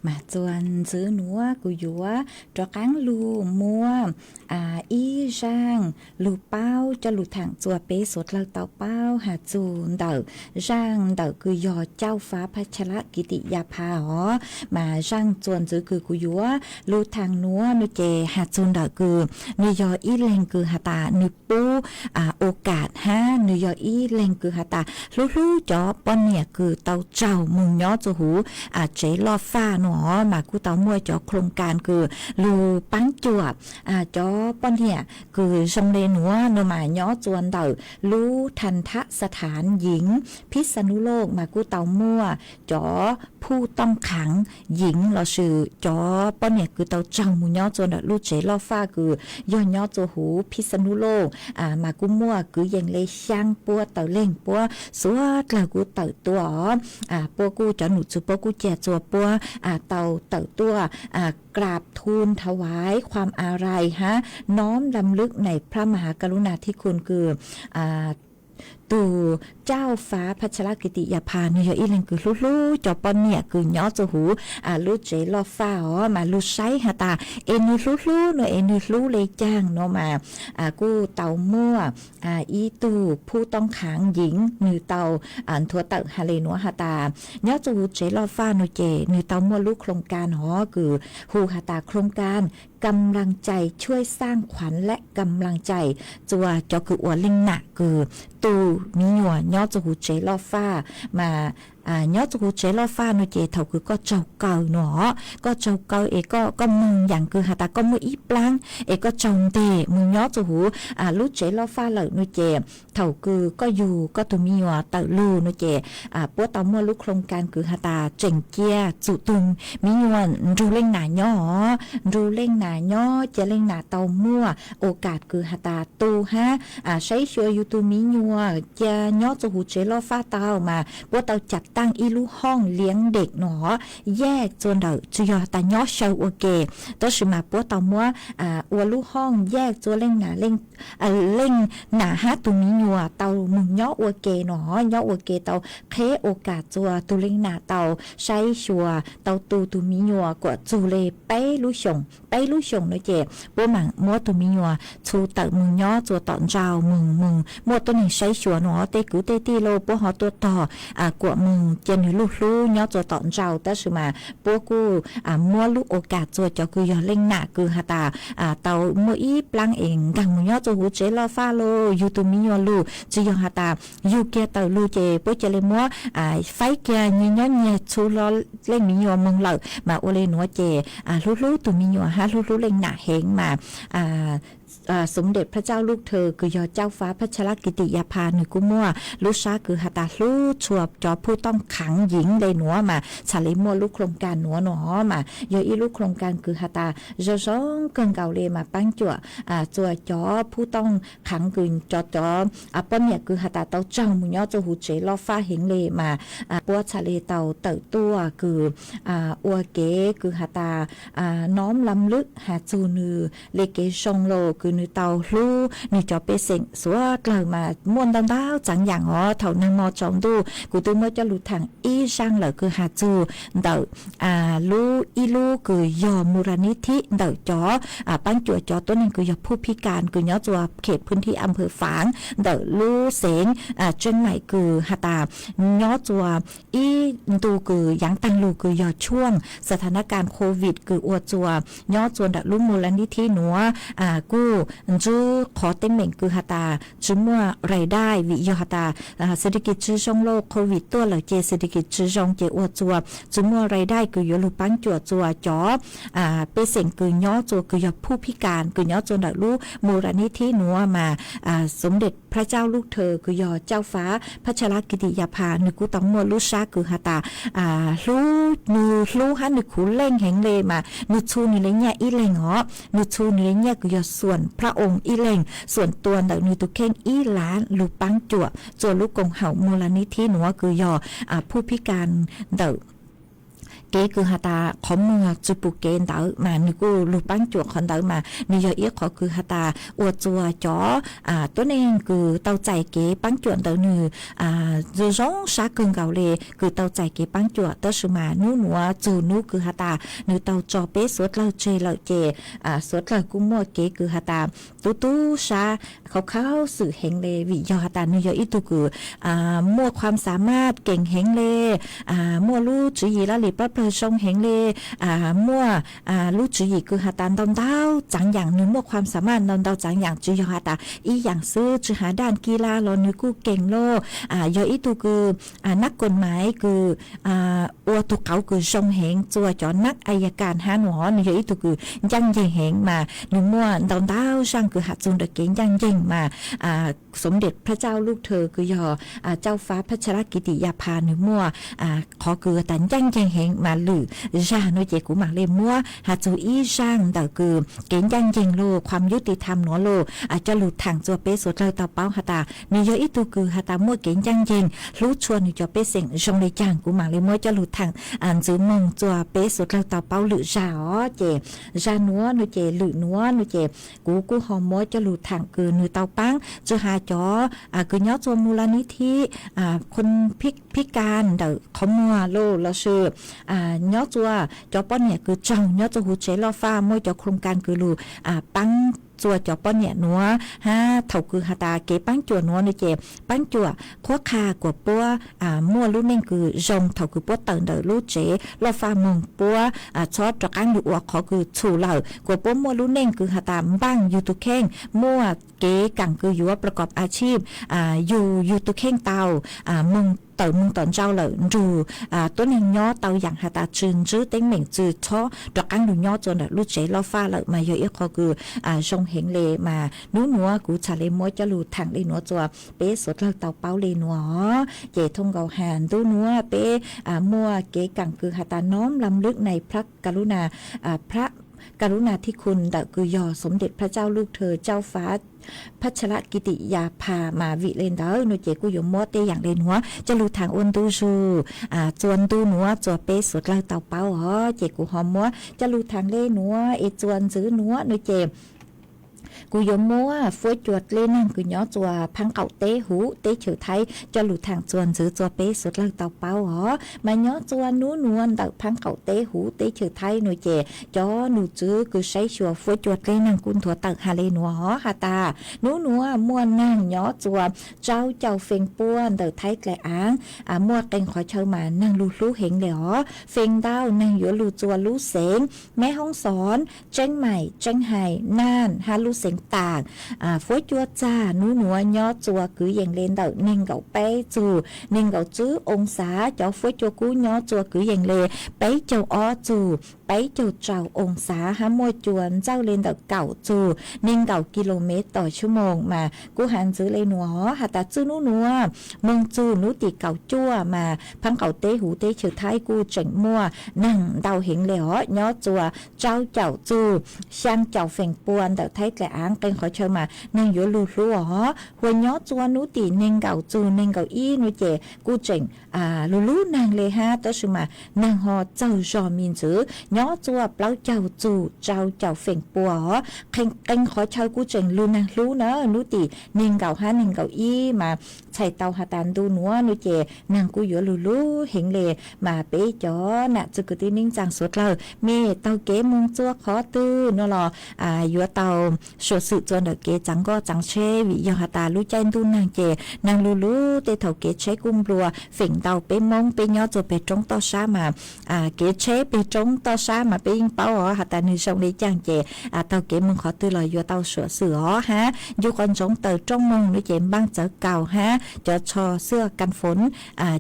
Mas txuas ntxiv nuav kuv yuav rov qaab lug muab ib zaaj lug paub coj lug thaam txuas peb suav dlawg tau paub has txug ntawm zaaj ntawm kws yog Cauj Fav Phaj Cha Lav Ki Ti Ya Pha os. Mas zaaj txuas ntxiv kws kuv yuav lug thaam nuav nua ces has txug ntawm kws nws yog ib leeg kws has tas nws pub o kas hab nws yog ib leeg kws has tas hlub hlub cov poj niam kws tau tsaug moog nyob txug huv tsev loj faj nuav os. Mas kuj tau muaj cov khoo kas kws lug paab cuam cov poj niam kws zoo le nuav nua mas nyob txuas ntawm lub Than Thab Sa Thav Yim Phij Xa Nub Loj mas kuj tau muaj cov phuj tooj khaav yim lossis cov poj niam kws tau tsaug moog nyob txuas ntawm lub tsev loj faj kws yog nyob txuas huv Phij Xa Nub Loj. Mas kuj muaj kwv yees le xyaa puab tawm leeg puab suav dlawg kuj tawm tuaj os. Puab kuj cov num txwv puab kuj ca txuas puab tau tawm tuaj กราบทูลถวายความอาลัย hab น้อมรำลึกในพระมหากรุณาธิคุณ kws tug Cauj Fav Phaj Cha Lav Ki Ti Ya Pha nws yog ib leeg kws hlub hlub cov poj niam kws nyob txuas huv lub tsev loj faj os. Mas lug saib has tas es nws hlub hlub nua es nws hlub le caag nua mas kuj tau muaj ib tug phuj tooj khaav yim nws tau nthuav tawm has le nuav has tas nyob txuas huv tsev loj faj nua ces nws tau muaj lub khoo kas nua kws hu has tas khoo kas กำลังใจช่วยสร้างขวัญและกำลังใจ txuas cov kws ua leej nam kws tu miv nyuas nyob txuas huv tsev loj faj. Mas nyob txuas huv tsev loj faj nua ces thaum kws koj tsaug kaw nua, koj tsaug kaw es koj moog yaam kws has tas koj muaj ib plaab es koj tsaug nteg moog nyob txuas huv lub tsev loj faj lawm nua ces thaum kws koj yug koj tug miv nyuas tawm lug nua ces puab tau muaj lub khoo kas kws has tas tseem cia txum tug miv nyuas nrug leej nam nyob os, nrug leej nam nyob cia leej nam tau muaj o kas kws has tas tu hab saib xyuas yug tug miv nyuas cia nyob txuas huv tsev loj faj tau. Mas puab tau cam taaj ib lub hooj liav dej nua yaj txuas ntawm tsi yog has tas nyob xyaw ua ke, tab sis mas puab tau muab ua lub hooj yaj txuas leej nam, leej nam hab tug miv nyuas tau moog nyob ua ke nua, nyob ua ke tau qheb o kas txuas tug leej nam tau saib xyuas tau tu tug miv nyuas kuam txug le peb lub xyoos, peb lub xyoos nua ces puab maam muab tug miv nyuas txhu tawm moog nyob txuas tom ntsau moog, moog muaj tuab neeg saib xyuas nua tej kwv tej tij lauj puab ho tuaj tog kuam moog cia nwg lub hlub nyob txuas tom ntsau. Tab sis mas puab kuj muab lub o kas txuas cov kws yog leej nam kws has tas tau muaj ib plaab es nkaag moog nyob txuas huv tsev loj faj lauj, yug tug miv nyuas lug tsi yog has tas yug kiag tawm lug ces puab ca le muab faib kiag nyias nyob nyias txhu hlo leej miv nyuas moog lawm. Mas ua le nuav ces hlub hlub tug miv nyuas hab hlub hlub leej nam heev mas Sum Dej Phaj Cauj Lub Thawm kws yog Cauj Fav Phaj Cha Lav Ki Ti Ya Pha nwg kuj muaj lub sab kws has tas hlub txhua cov phuj tooj khaav yim le nuav mas txhad le muaj lub khoo kas nuav nua mas yog ib lub khoo kas kws has tas zoo zoo kawg nkaus le mas paab cuam txua cov phuj tooj khaav kws cov, cov poj niam kws has tas tau tsaug moog nyob txuas huv tsev loj faj heev le mas puab txhad le tau tawm tuaj kws ua kev kws has tas น้อมรำลึก has txug nwg le kev zoo lauj kws nwg tau hlub nwg cov pej xeem suav dlawg mas muaj ntau ntau txaav yaam os. Thaum nag mo tsaus ntuj kuv twb muab coj lug thaam ib zaaj lawm kws has txug ntawm lub, ib lub kws yog mu la nib thib ntawm cov paab cuam cov tuab neeg kws yog phuj phij kas kws nyob txuas khem phwj thib am phawv faav ntawm lub xeev Tseeb Maim kws has tas nyob txuas ib ntu kws yaav taag lug kws yog tshuaj xa tha nab kas COVID kws ua txuas nyob txuas ntawm lub mu la nib thib nuav kuj kuj ntsib qhov teeb meem kws has tas tsi muaj rais dai vim yog has tas xi di kis tsi zoo lauj, covid tuaj lawm ces xi di kis tsi zoo ces ua txuas tsi muaj rais dai kws yuav lug paab cuam txuas cov pej xeem kws nyob txuas kws yog phuj phib kas kws nyob txuas ntawm lub mus la nib thib nuav mas Xom Dej Phaj Tsauj Lub Thawm kws yog Cauj Fab Phaj Tsha Lab Kis Tis Yas Phas nwg kuj tau muaj lub sab kws has tas hlub, nwg hlub hab nwg khuv leej heev le mas nwg txhu nwg le nyaj ib leeg os, nwg txhu nwg le nyaj kws yog xuam phaj oo ib leeg, xuam tua ntawm nwg tug kheej ib lav lug paab cuam txuas lub koom haum mus la nib thib nuav kws yog phuj phib kas ntawm kev kws has tas qhov muag tsi pum kev ntawd mas nwg kuj lug paab cuam qhov ntawd mas nwg yog ib qhov kws has tas ua txuas cov tuab neeg kws tau txais kev paab cuam ntawd nwg zoo zoo sab kawg nkaus le kws tau txais kev paab cuam. Tab sis mas nub nuav txug nub kws has tas nwg tau tso peb suav dlawg tseg lawm ces suav dlawg kuj muaj kev kws has tas tub tub sab khauv khaub xwm heev le vim yog has tas nwg yog ib tug kws muaj khuam xa maj keem heev le, muaj lub tswv yim laj lim pab plawg zoo heev le, muaj lub tswv yim kws has tas ntau ntau tsaav yaam, nwg muaj khuam xa maj ntau ntau tsaav yaam, tsi yog has tas ib yaam xwb, tsi has daj kis las los nwg kuj keem lauj, yog ib tug kws nab koos maiv kws ua tug qauv kws zoo heev txuas cov nab a ya kas hab nuav, nwg yog ib tug kws ncaaj nceeg heev mas nwg muaj ntau ntau zaaj kws has txug ntawm kev ncaaj nceeg mas Xom Dej Phaj Tsauj Lub Thawm kws yog Cauj Fab Phaj Tsha Lab Kis Tis Yas Phas nwg muaj qhov kws tas ncaaj nceeg heev mas lwm zag nuav ces kuv maam le muab has txug ib zaaj ntawm kws kev ncaaj nceeg lauj, khuam yub tis tham nuav lauj, coj lug thaam txuas peb suav dlawg tau paub has tas nwg yog ib tug kws has tas muaj kev ncaaj nceeg hlub tshua nwg cov pej xeem zoo le caag. Kuv maam le muab coj lug thaam ntxiv moog txuas peb suav dlawg tau paub lwm zag os. Ces zag nuav nuav ces lwm nuav nuav ces kuv kuj ho muab coj lug thaam kws nwg tau paab tsi has cov kws nyob txuas mus la nib thib phib kas ntawm qhov muag lauj, lossis nyob txuas cov poj niam kws tsaug nyob txuas huv tsev loj faj, muaj cov khoom kas kws lug paab txuas cov poj niam nuav hab thaum kws has tas kev paab cuam nuav nuav ces paab cuam qhuab qha kuas puab muaj lub neej kws zoo thaum kws puab tawm ntawm lub tsev loj faj moog, puab txhob rov qaab lug ua qhov kws txhum lawm, kuas puab muaj lub neej kws has tas npaaj yug tug kheej, muaj kev kaam kws yuav pla kom a chij yug yug tug kheej tau, moog tawm moog tom ntsau lawm nrug tuab neeg nyob tau yaam has tas tsi ntsib teeb meem, tsi txhob rov qaab lug nyob txuas ntawm lub tsev loj faj lawm mas yog ib qhov kws zoo heev le mas nub nuav kuv txhad le muab coj lug thaam le nuav txuas peb suav dlawg tau paub le nuav. Ces thooj nkaus has nub nuav peb muaj kev kaam kws has tas น้อมรำลึกในพระกรุณา พระกรุณาธิคุณ ntawm kws yog Xom Dej Phaj Tsauj Lub Thawm Cauj Fab Phaj Tsha Lab Kis Tis Yas Phas mas vim le ntawd nuav ces kuj yuav muab tej yaam le nuav coj lug thaam ua ntu zug txuas ntu nuav txuas peb suav dlawg tau paub os. Ces kuv ho muab coj lug thaam le nuav es txuas ntxiv nuav nuav ces kuv yuav muab fuab cua dlej neeg kws nyob txuas phaab qaum teb huv teb chaws Thaib coj lug thaam txuas ntxiv txuas peb suav dlawg tau paub os. Mas nyob txuas nub nuav ntawm phaab qaum teb huv teb chaws Thaib nuav ces cov num tswv kws saib xyuas fuab cua dlej neeg kuj nthuav tawm has le nuav os has tas nub nuav muaj neeg nyob txuas tsau caum feem pua ntawm Thaib dlaim aav, muaj qee qhov chaw mas neeg lug hlub heev le os. Feem ntau neeg yuav lug txuas lub xeev Meb Hoob Xos, Tseeb Maim, Tseeb Hais, Naj hab lub xeev Taam. Fuab cua txag nub nuav nyob txuas kwv yees le ntawm neeg nkaum peb txug neeg nkaum tsib oo xav. Cov fuab cua kub nyob txuas kwv yees le peb caug ob txug peb caug rau oo xav hab muaj cua ntxawj le ntawm kaum txug neeg nkaum kis lus mev tom xuab moos mas kuj has ntxiv le nuav os has tas txij nub nuav moog txug nub tim kaum cuaj mas phaab qaum teb huv teb chaws Thaib kuj tseem muaj neeg ntau heev le os, nyob txuas tsau caum txug xyaa caum feem pua ntawm Thaib dlaim aav. Qee qhov chaw mas neeg yuav lug hlub os. Huas nyob txuas nub tim neeg nkaum txug neeg nkaum ib nuav ces kuj tseem lug lub neeg le hab tab sis mas neeg ho txaug zog me ntxwv, nyob txuas plaub caug txug tsau caum feem pua os. Qee qhov chaw kuj tseem lug neeg hlub na, nub tim neeg nkaum hab neeg nkaum ib mas txhais tau has tas ntu nuav nuav ces neeg kuj yuav lug lub heev le. Mas peb cov nam txiv kwv tij neej tsaa suav dlawg mej taug kev moog txuas qhov twg nuav los yuav tau xov xwm txua ntawm kev txav nkoj txav tsheb, vim yog has tas lub caij ntuj nag ces nag lug lug tej thaum kev tsheb kuj nplua. Feem ntau peb Moob peb nyob txua peg roob toj sab mas kev tsheb peg roob toj sab mas peb yeej paub os has tas nwg zoo le caag ces taug kev moog qhov twg los yuav tau suav xwm os hab. Ncu qhov ntsoov taws rooj moog nuav ces npaaj txawv kaus hab cov tsho xwb kan foov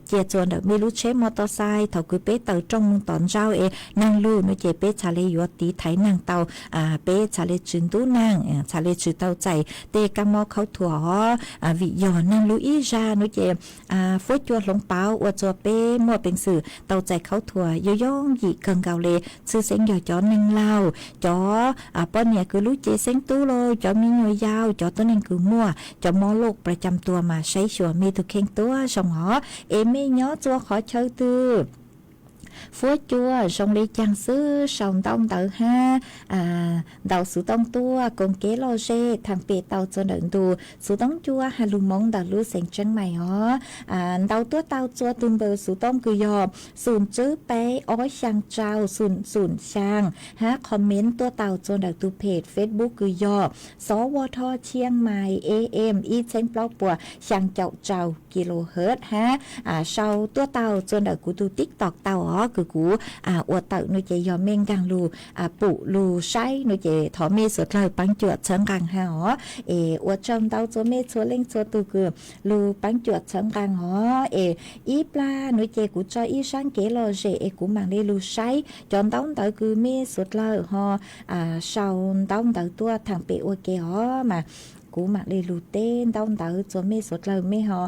cia txua ntawm mej lub tsheb moj toj xais. Thaum kws peb taws rooj moog tom ntsauj es nag lug nuav ces peb txhad le yuav tiv thaiv nag tau, peb txhad le tsw ntub nag, txhad le tsw tau txais tej kab mob khaub thuas os. Vim yog nag lug ib zag nuav ces fuab cua hloov pauv ua txua peb muaj peev xwm tau txais khaub thuas yooj yooj yim kawg nkaus le, tshwj xeeb yog cov neeg laug, cov poj niam kws lub cev xeeb tub lauj, cov me nyuam yaus, cov tuab neeg kws muaj cov mob loj plas cam tua mas saib xyuas mej tug kheej tuab zoo os. Es mej nyob txua qhov chaw twg, fuab cua zoo le caag xwb sau ntaub ntawv hab ntaus xuv tooj tuaj koom kev lom zem thaam pem tau txua ntawm ntu xuv tooj cua has lug Moob ntawm lub xeev Tseeb Mais os. Ntaus tuaj tau txua tug npawb xuv tooj kws yog xoom tswb peb ob xyaa tsau xoom xoom xyaa hab comment tuaj tau txua ntawm tug peg Facebook kws yog Xov Ua Thoj Tshiaj Mais A M ib txheeb plaub puas xyaa caum tsau kilohertz hab sau tuaj tau txua ntawm kuv tug TikTok tau os, kws kuv ua tawm nuav ces yog mej nkaag lug pum lug saib nuav ces thov mej suav dlawg paab cuam txhawb nqaa hab os. Es ua tsaug ntau txua mej txhua leej txhua tug kws lug paab cuam txhawb nqaa os. Es ib plag nuav ces kuv tso ib zaaj kev lom zem es kuv maam le lug saib cov ntaub ntawv kws mej suav dlawg ho sau ntaub ntawv tuaj thaam pem ua ke os mas kuv maam le lug teb ntaub ntawv txua mej suav dlawg mej ho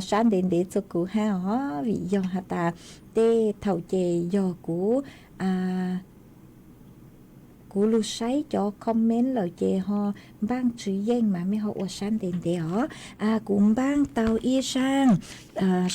sab ntev ntev txua kuv hab os. Vim yog has tas tej thaum ces yog kuv kuv lug saib cov comment lawm ces ho npaaj tsw yeej mas mej ho ua sab ntev ntev os. Kuv npaaj tau ib zaaj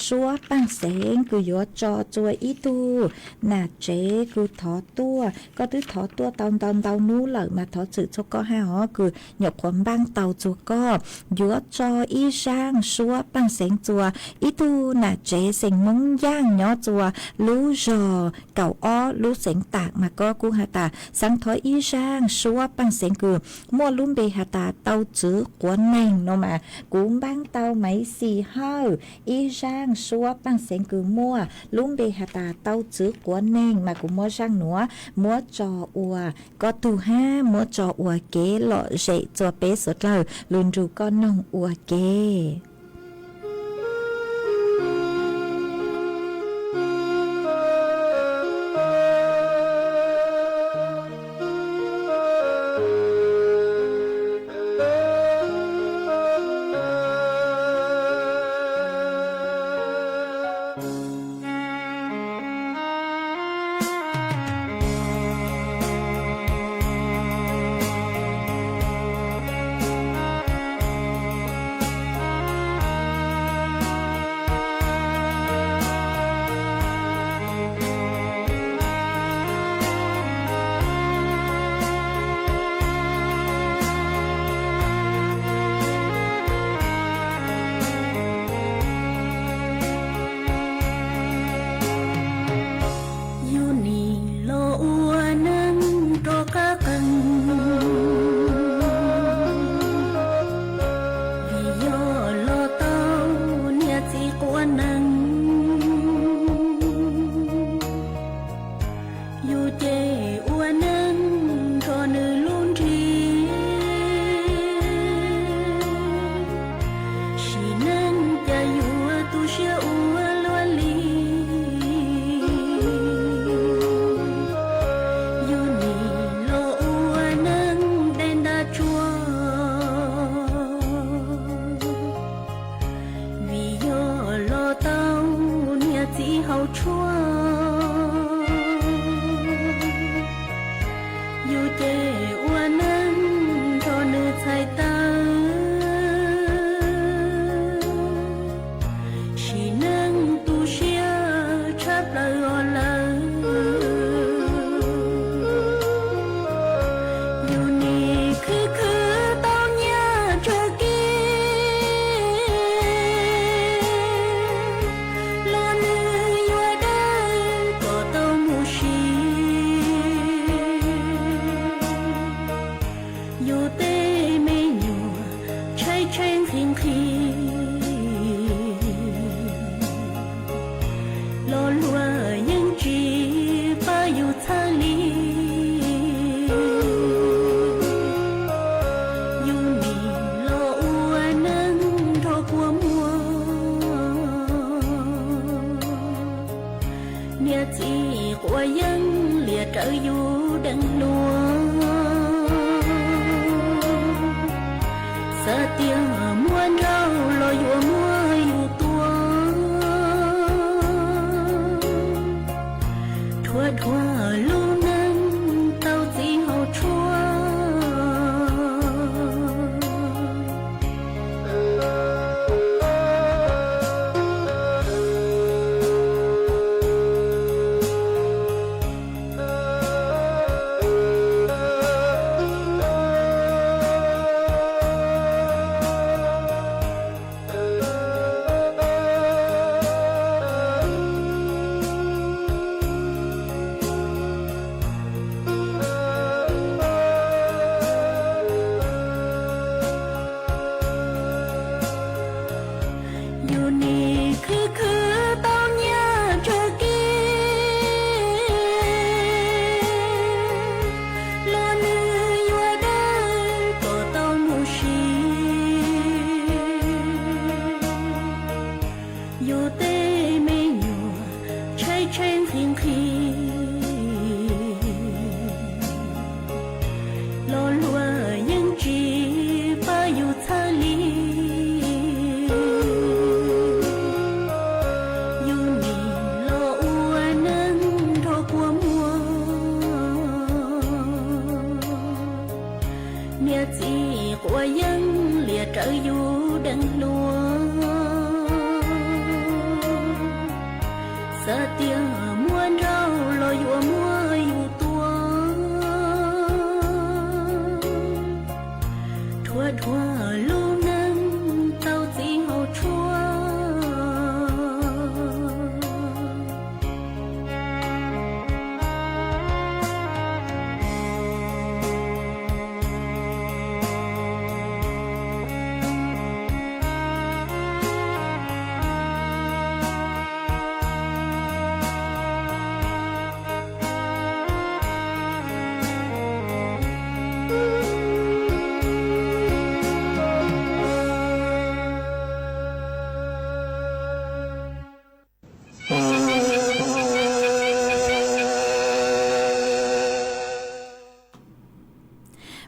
suab paaj xeev kws yuav tso txua ib tug nam tsev kws thov tuaj, koj twb thov tuaj tau ntau ntau nub lawm mas thov txwm txhua koj hab os, kws nyuam qhuav npaaj tau txua koj. Yuav tso ib zaaj suab paaj xeev txua ib tug nam tsev xeem Moob Yaaj nyob txua lub zog kaum ob lub xeev Taam mas koj kuj has tas xaav thov ib zaaj suab paaj xeev kws muaj lub npe has tas Tau Txwv Quav Neeg no mas kuv npaaj tau Maiv Xis Hawj ib zaaj suab paaj xeev kws muaj lub npe has tas Tau Txwv Quav Neeg mas kuv muab zaaj nuav muab tso ua koj tug hab muab tso ua kev lom zem txua peb suav dlawg lug nrug koj noog ua ke. Yug nim los ua neej rov qab qees, vim yog los tau niam txiv quav neeg. Yug ces ua neej nrog nws lub nrig, sim neej cas yuav tu siab ua luaj li. Yug nim los ua neej dej ntaj tsuag, vim yog los tau niam txiv haus tshuaj. Yug ces ua neej nrog nws txhais taw, sim neej tu siab tshaj plaws os lawm. Yug nim khwv khwv tau nyiaj tsawg kiag los nws yuav dawb Niam txiv quav yeeb liam rawv yus deev hluas, xav tias muab nrauj los yuav muab yus tua, rhuav dhuav lub neej tau txiv hau tshuaj. Yus nim khwv khwv tau nyiaj tsawg kiag, los nws yuav dawb kom tau mus sim. Yus tej me nyuam tshaib tshaib nqhis nqhis, los luag yeej tsis pab yus txhawj li. Yus nim los ua neej nrog kua muag, niam txiv quav yeeb liam rawv yus deev hluas, xav tias muab nrauj los yuav muab yus tua, rhuav dhuav lub neej tau txiv hau tshuaj.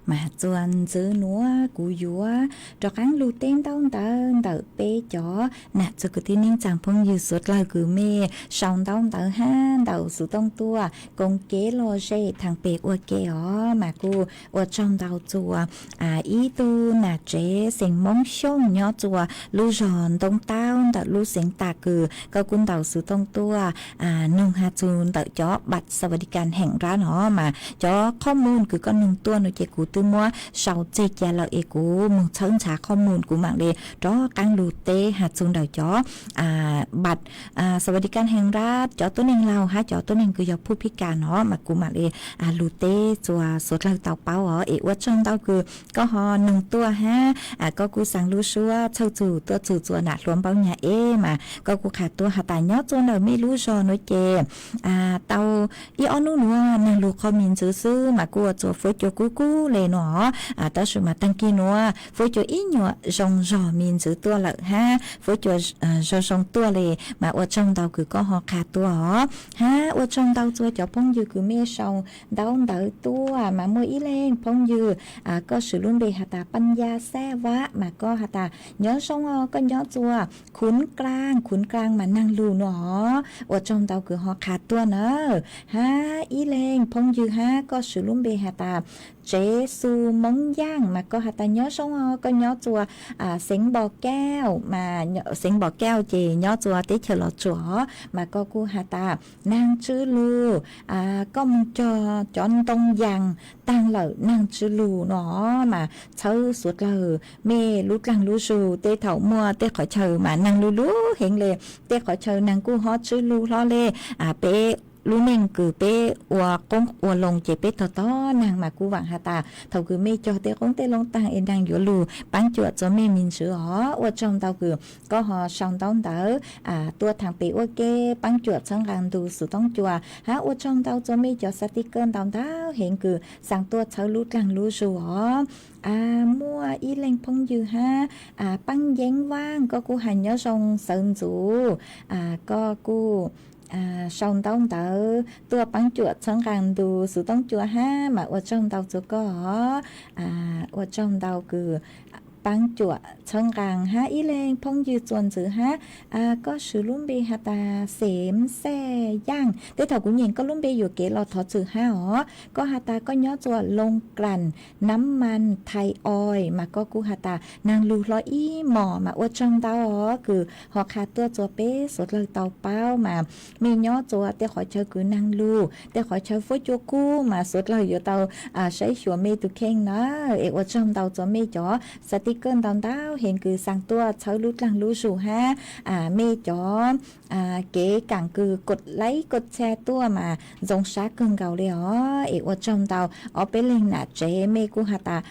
Mas txuas ntxiv nuav kuv yuav rov qaab lug teb ntaub ntawv ntawm peb cov nam txiv kwv tij neej tsaa phooj ywg suav dlawg kws mej sau ntaub ntawv hab ntawm xuv tooj tuaj koom kev lom zem thaam pem ua ke os. Mas kuj ua tsaug ntau txuas ib tug nam tsev xeem Moob Xyooj nyob txuas lub zog Ntoo Taub ntawm lub xeev Tam Kws, koj kuj ntawm xuv tooj tuaj noog has txug ntawm cov npam xas vas di kas heem nrab no. Mas cov qhob mus kws koj noog tuaj no ces kuv twb muab sau txeg ca lawm es kuv moog txhawb ntxhaav qhob mus kuv maam le rov qaab lug teb has txug ntawm cov npam xas vas di kas heem nrab cov tuab neeg laug hab cov tuab neeg kws yog phuj phib kas no mas kuv maam le lug teb txuas suav dlawg tau paub os. Es ua tsaug ntau kws koj ho noog tuaj hab koj kuj xaa lub suab txhawj txug tuaj txug txuas nam hluas Npaub Nyag Eb mas koj kuj qha tuaj has tas nyob txuas ntawm mej lub zog nuav ces tau ib ob nub nuav naag lug qho me ntxwv xwb mas kuj ua txuas fuab cua kub kub le nuav. Tab sis mas taag kig nuav fuab cua ib nyuas zoo zog me ntxwv tuaj lawm hab fuab cua zoo zoo tuaj le. Mas ua tsaug ntau kws koj ho qha tuaj os. Hab ua tsaug ntau txuas cov phooj ywg kws mej sau ntaub ntawv tuaj mas muaj ib leeg phooj ywg koj swv lub npe has tas Paj Ya Xab Vab mas koj has tas nyob zoo os, koj nyob txuas Khuv Kaaj, Khuv Kaaj mas naag lug nuav os. Ua tsaug ntau kws ho qha tuaj na. Hab ib leeg phooj ywg hab koj swv lub npe has tas Tsev Xu Moob Yaaj mas koj has tas nyob zoo os, koj nyob txuas xeev Npos Kauj mas xeev Npos Kauj ces nyob txuas teb chaws Los Tsuas os mas koj kuj has tas naag tsw lug, koj moog cog cov ntoo yaas taag lawm naag tsw lug no mas txhawb suav dlawg mej lub dlaag lub zug. Tej thaum muaj tej qhov chaw mas naag lug lug heev le, tej qhov chaw naag kuj ho tsw lug hlo le. Peb lub neej kws peb ua qoob ua loo ces peb tog tog naag mas kuj vaam has tas thaum kws mej cog tej qoob tej loo taag es naag yuav lug paab cuam txuas mej me ntsis os. Ua tsaug ntau kws koj ho sau ntaub ntawv tuaj thaam pem ua ke paab cuam txhawb nqaa ntu xuv tooj cua hab ua tsaug ntau txuas mej cov xav tig kawj ntau ntau heev kws xaa tuaj txhawb lub dlaag lub zug os. Muaj ib leeg phooj ywg hab Paab Yeeb Vaaj koj kuj has nyob zoo sawv ntxuv, koj kuj sau ntaub ntawv tuaj paab cuam txhawb nqaa ntu xuv toob cua hab mas ua tsaug ntau txug koj os. Ua tsaug ntau kws paab cuam txhawb nqaa hab ib leeg phooj ywg txuas ntxiv hab, koj swv lub npe has tas Xeem Xaj Yaaj. Tej thaum kuv nyeem koj lub npe yuam kev los thov txim hab os. Koj has tas koj nyob txuas Looj Klas, Nam Mas, Thais Ois mas koj kuj has tas naag lug hlo ib mos mas ua tsaug ntau os kws ho qha tuaj txuas peb suav dlawg tau paub mas mej nyob txuas tej qhov chaw kws naag lug, tej qhov chaw fuab cua kub mas suav dlawg yuav tau saib xyuas mej tug kheej na. Es ua tsaug ntau txuas mej cov xa ti kawj ntau ntau heev kws xaa tuaj txhawb lub dlaag lub zug hab mej cov kev kaam kws kod laib kod txha tuaj mas ntxoo sab kawg nkaus le os. Es ua tsaug ntau ob peb leeg nam tsev mej kuj has tas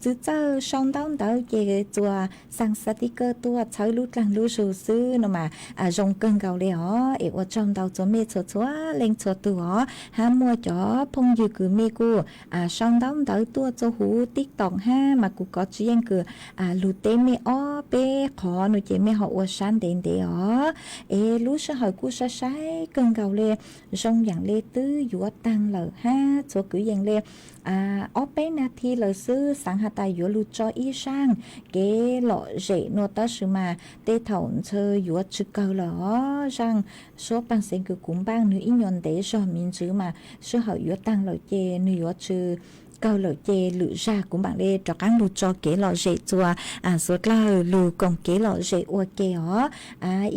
txwv txawj sau ntaub ntawv ces txuas xaa xa ti kawj tuaj txhawb lub dlaag lub zug xwb no mas zoo kawg nkaus le os. Es ua tsaug ntau txuas mej txhua txhua leej txhua tug os. Hab muaj cov phooj ywg kws mej kuj sau ntaub ntawv tuaj txuas huv TikTok hab mas kuv kov tsis yeej kws lug teb mej ob peb qhov no ces mej ho ua sab ntev ntev os. Es lub sij hawm kuj sai sai kawg nkaus le, zoo yaam le twb yuav taag lawm hab txhua kwv yees le ob peb nas thi lawm xwb, xaav has tas yuav lug tso ib zaaj kev lom zem no tab sis mas tej thaum ntxhw yuav tsw kawg lawm os. Zaaj suab paag xeev kws kuv npaaj nwg ib nyuas ntev zog me ntsis mas sij hawm yuav taag lawm ces nwg yuav tsw kawg lawm ces lwm zag kuv maam le rov qaab lug tso kev lom zem txuas suav dlawg lug koom kev lom zem ua ke os.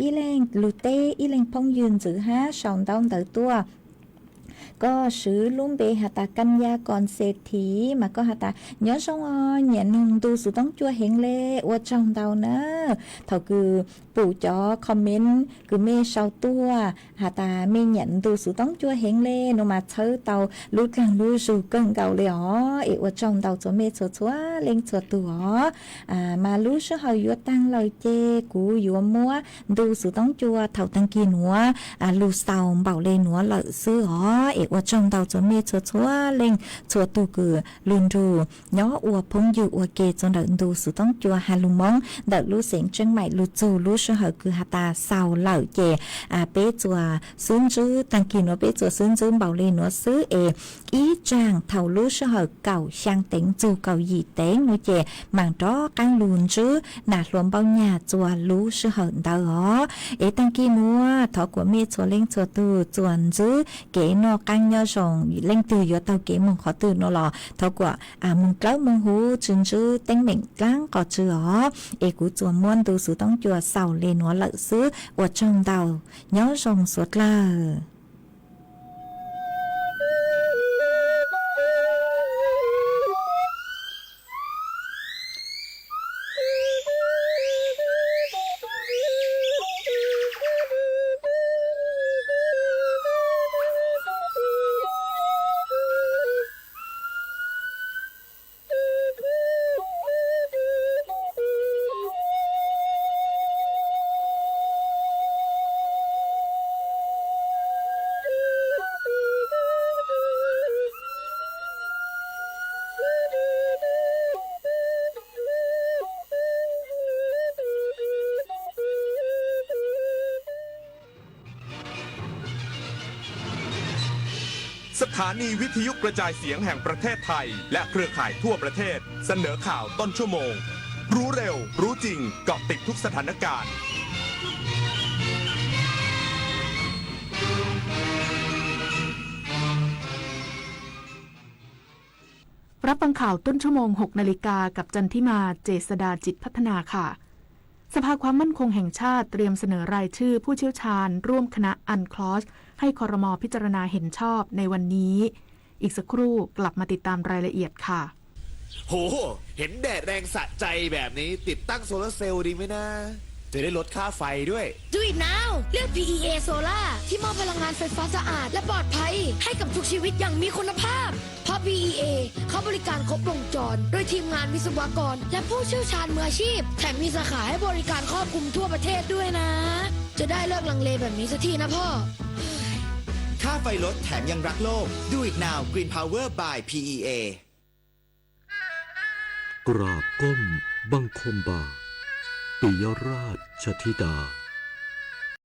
Ib leej lug teb ib leej phooj ywg ntxiv hab sau ntaub ntawv tuaj, koj swv lub npe has tas Kanya Konseti mas koj has tas nyob zoo os, nyiam noog ntu xuv toob cua heev le, ua tsaug ntau na. Thaum kws pum cov comment kws mej sau tuaj has tas mej nyiam ntu xuv toob cua heev le no mas txhawb tau lub dlaag lub zug kawg nkaus le os. Es ua tsaug ntau txuas mej txhua txhua leej txhua tug os. Mas lub sij hawm yuav taag lawm ces kuv yuav muab ntu xuv toob cua thaum taag kis nuav lug xaus npaum le nuav lawm xwb os. Es ua tsaug ntau txuas mej txhua txhua leej txhua tug kws lug nrug nyob ua phooj ywg ua ke txug ntawm ntu xuv toob cua has lug Moob ntawm lub xeev Tseeb Maim lug txug lub sij hawm kws has tas xaus lawm ces peb txuas xub ntswb taag kis nuav peb txuas xub ntswb npaum le nuav xwb es ib zaag thaum lub sij hawm kaum xyaa teev txug kaum yim teev nuav ces maam rov qaab lug ntswb nam hluas Npauj Nyaj txuas lub sij hawm ntawd os. Es taag kis nuav thov kuas mej txhua leej txhua tug txuas ntswb kev noj qaab nyob zoo, leej twg yuav taug kev moog qhov twg nuav los thov kuas moog dlawb moog huv tsw ntswb teeb meem dlaab qos tsw os. Es kuv txuas muab ntu xuv toob cua xaus le nuav lawm xwb, ua tsaug ntau, nyob zoo suav dlawg.สถานีวิทยุกระจายเสียงแห่งประเทศไทยและเครือข่ายทั่วประเทศ เสนอข่าวต้นชั่วโมง รู้เร็ว รู้จริง เกาะติดทุกสถานการณ์ รับฟังข่าวต้นชั่วโมง หกนาฬิกา กับจันทิมา เจษฎาจิตพัฒนาค่ะ สภาความมั่นคงแห่งชาติเตรียมเสนอรายชื่อผู้เชี่ยวชาญร่วมคณะ UNCLOS ให้ครม.พิจารณาเห็นชอบในวันนี้ อีกสักครู่กลับมาติดตามรายละเอียดค่ะ โห เห็นแดดแรงสะใจแบบนี้ ติดตั้งโซลาร์เซลล์ดีไหมนะ จะได้ลดค่าไฟด้วย Do it now เลือก พีอีเอ Solar ที่มอบพลังงานไฟฟ้าสะอาดและปลอดภัยให้กับทุกชีวิตอย่างมีคุณภาพ เพราะ พีอีเอ เขาบริการครบวงจร โดยทีมงานวิศวกร และผู้เชี่ยวชาญมืออาชีพ แถมมีสาขาให้บริการครอบคลุมทั่วประเทศด้วยนะ จะได้เลิกลังเลแบบนี้สักทีนะพ่อ ค่าไฟลดแถมยังรักโลก Do it now Green Power by พีอีเอ กราบก้มบังคมบาท ปิยราชชธิดา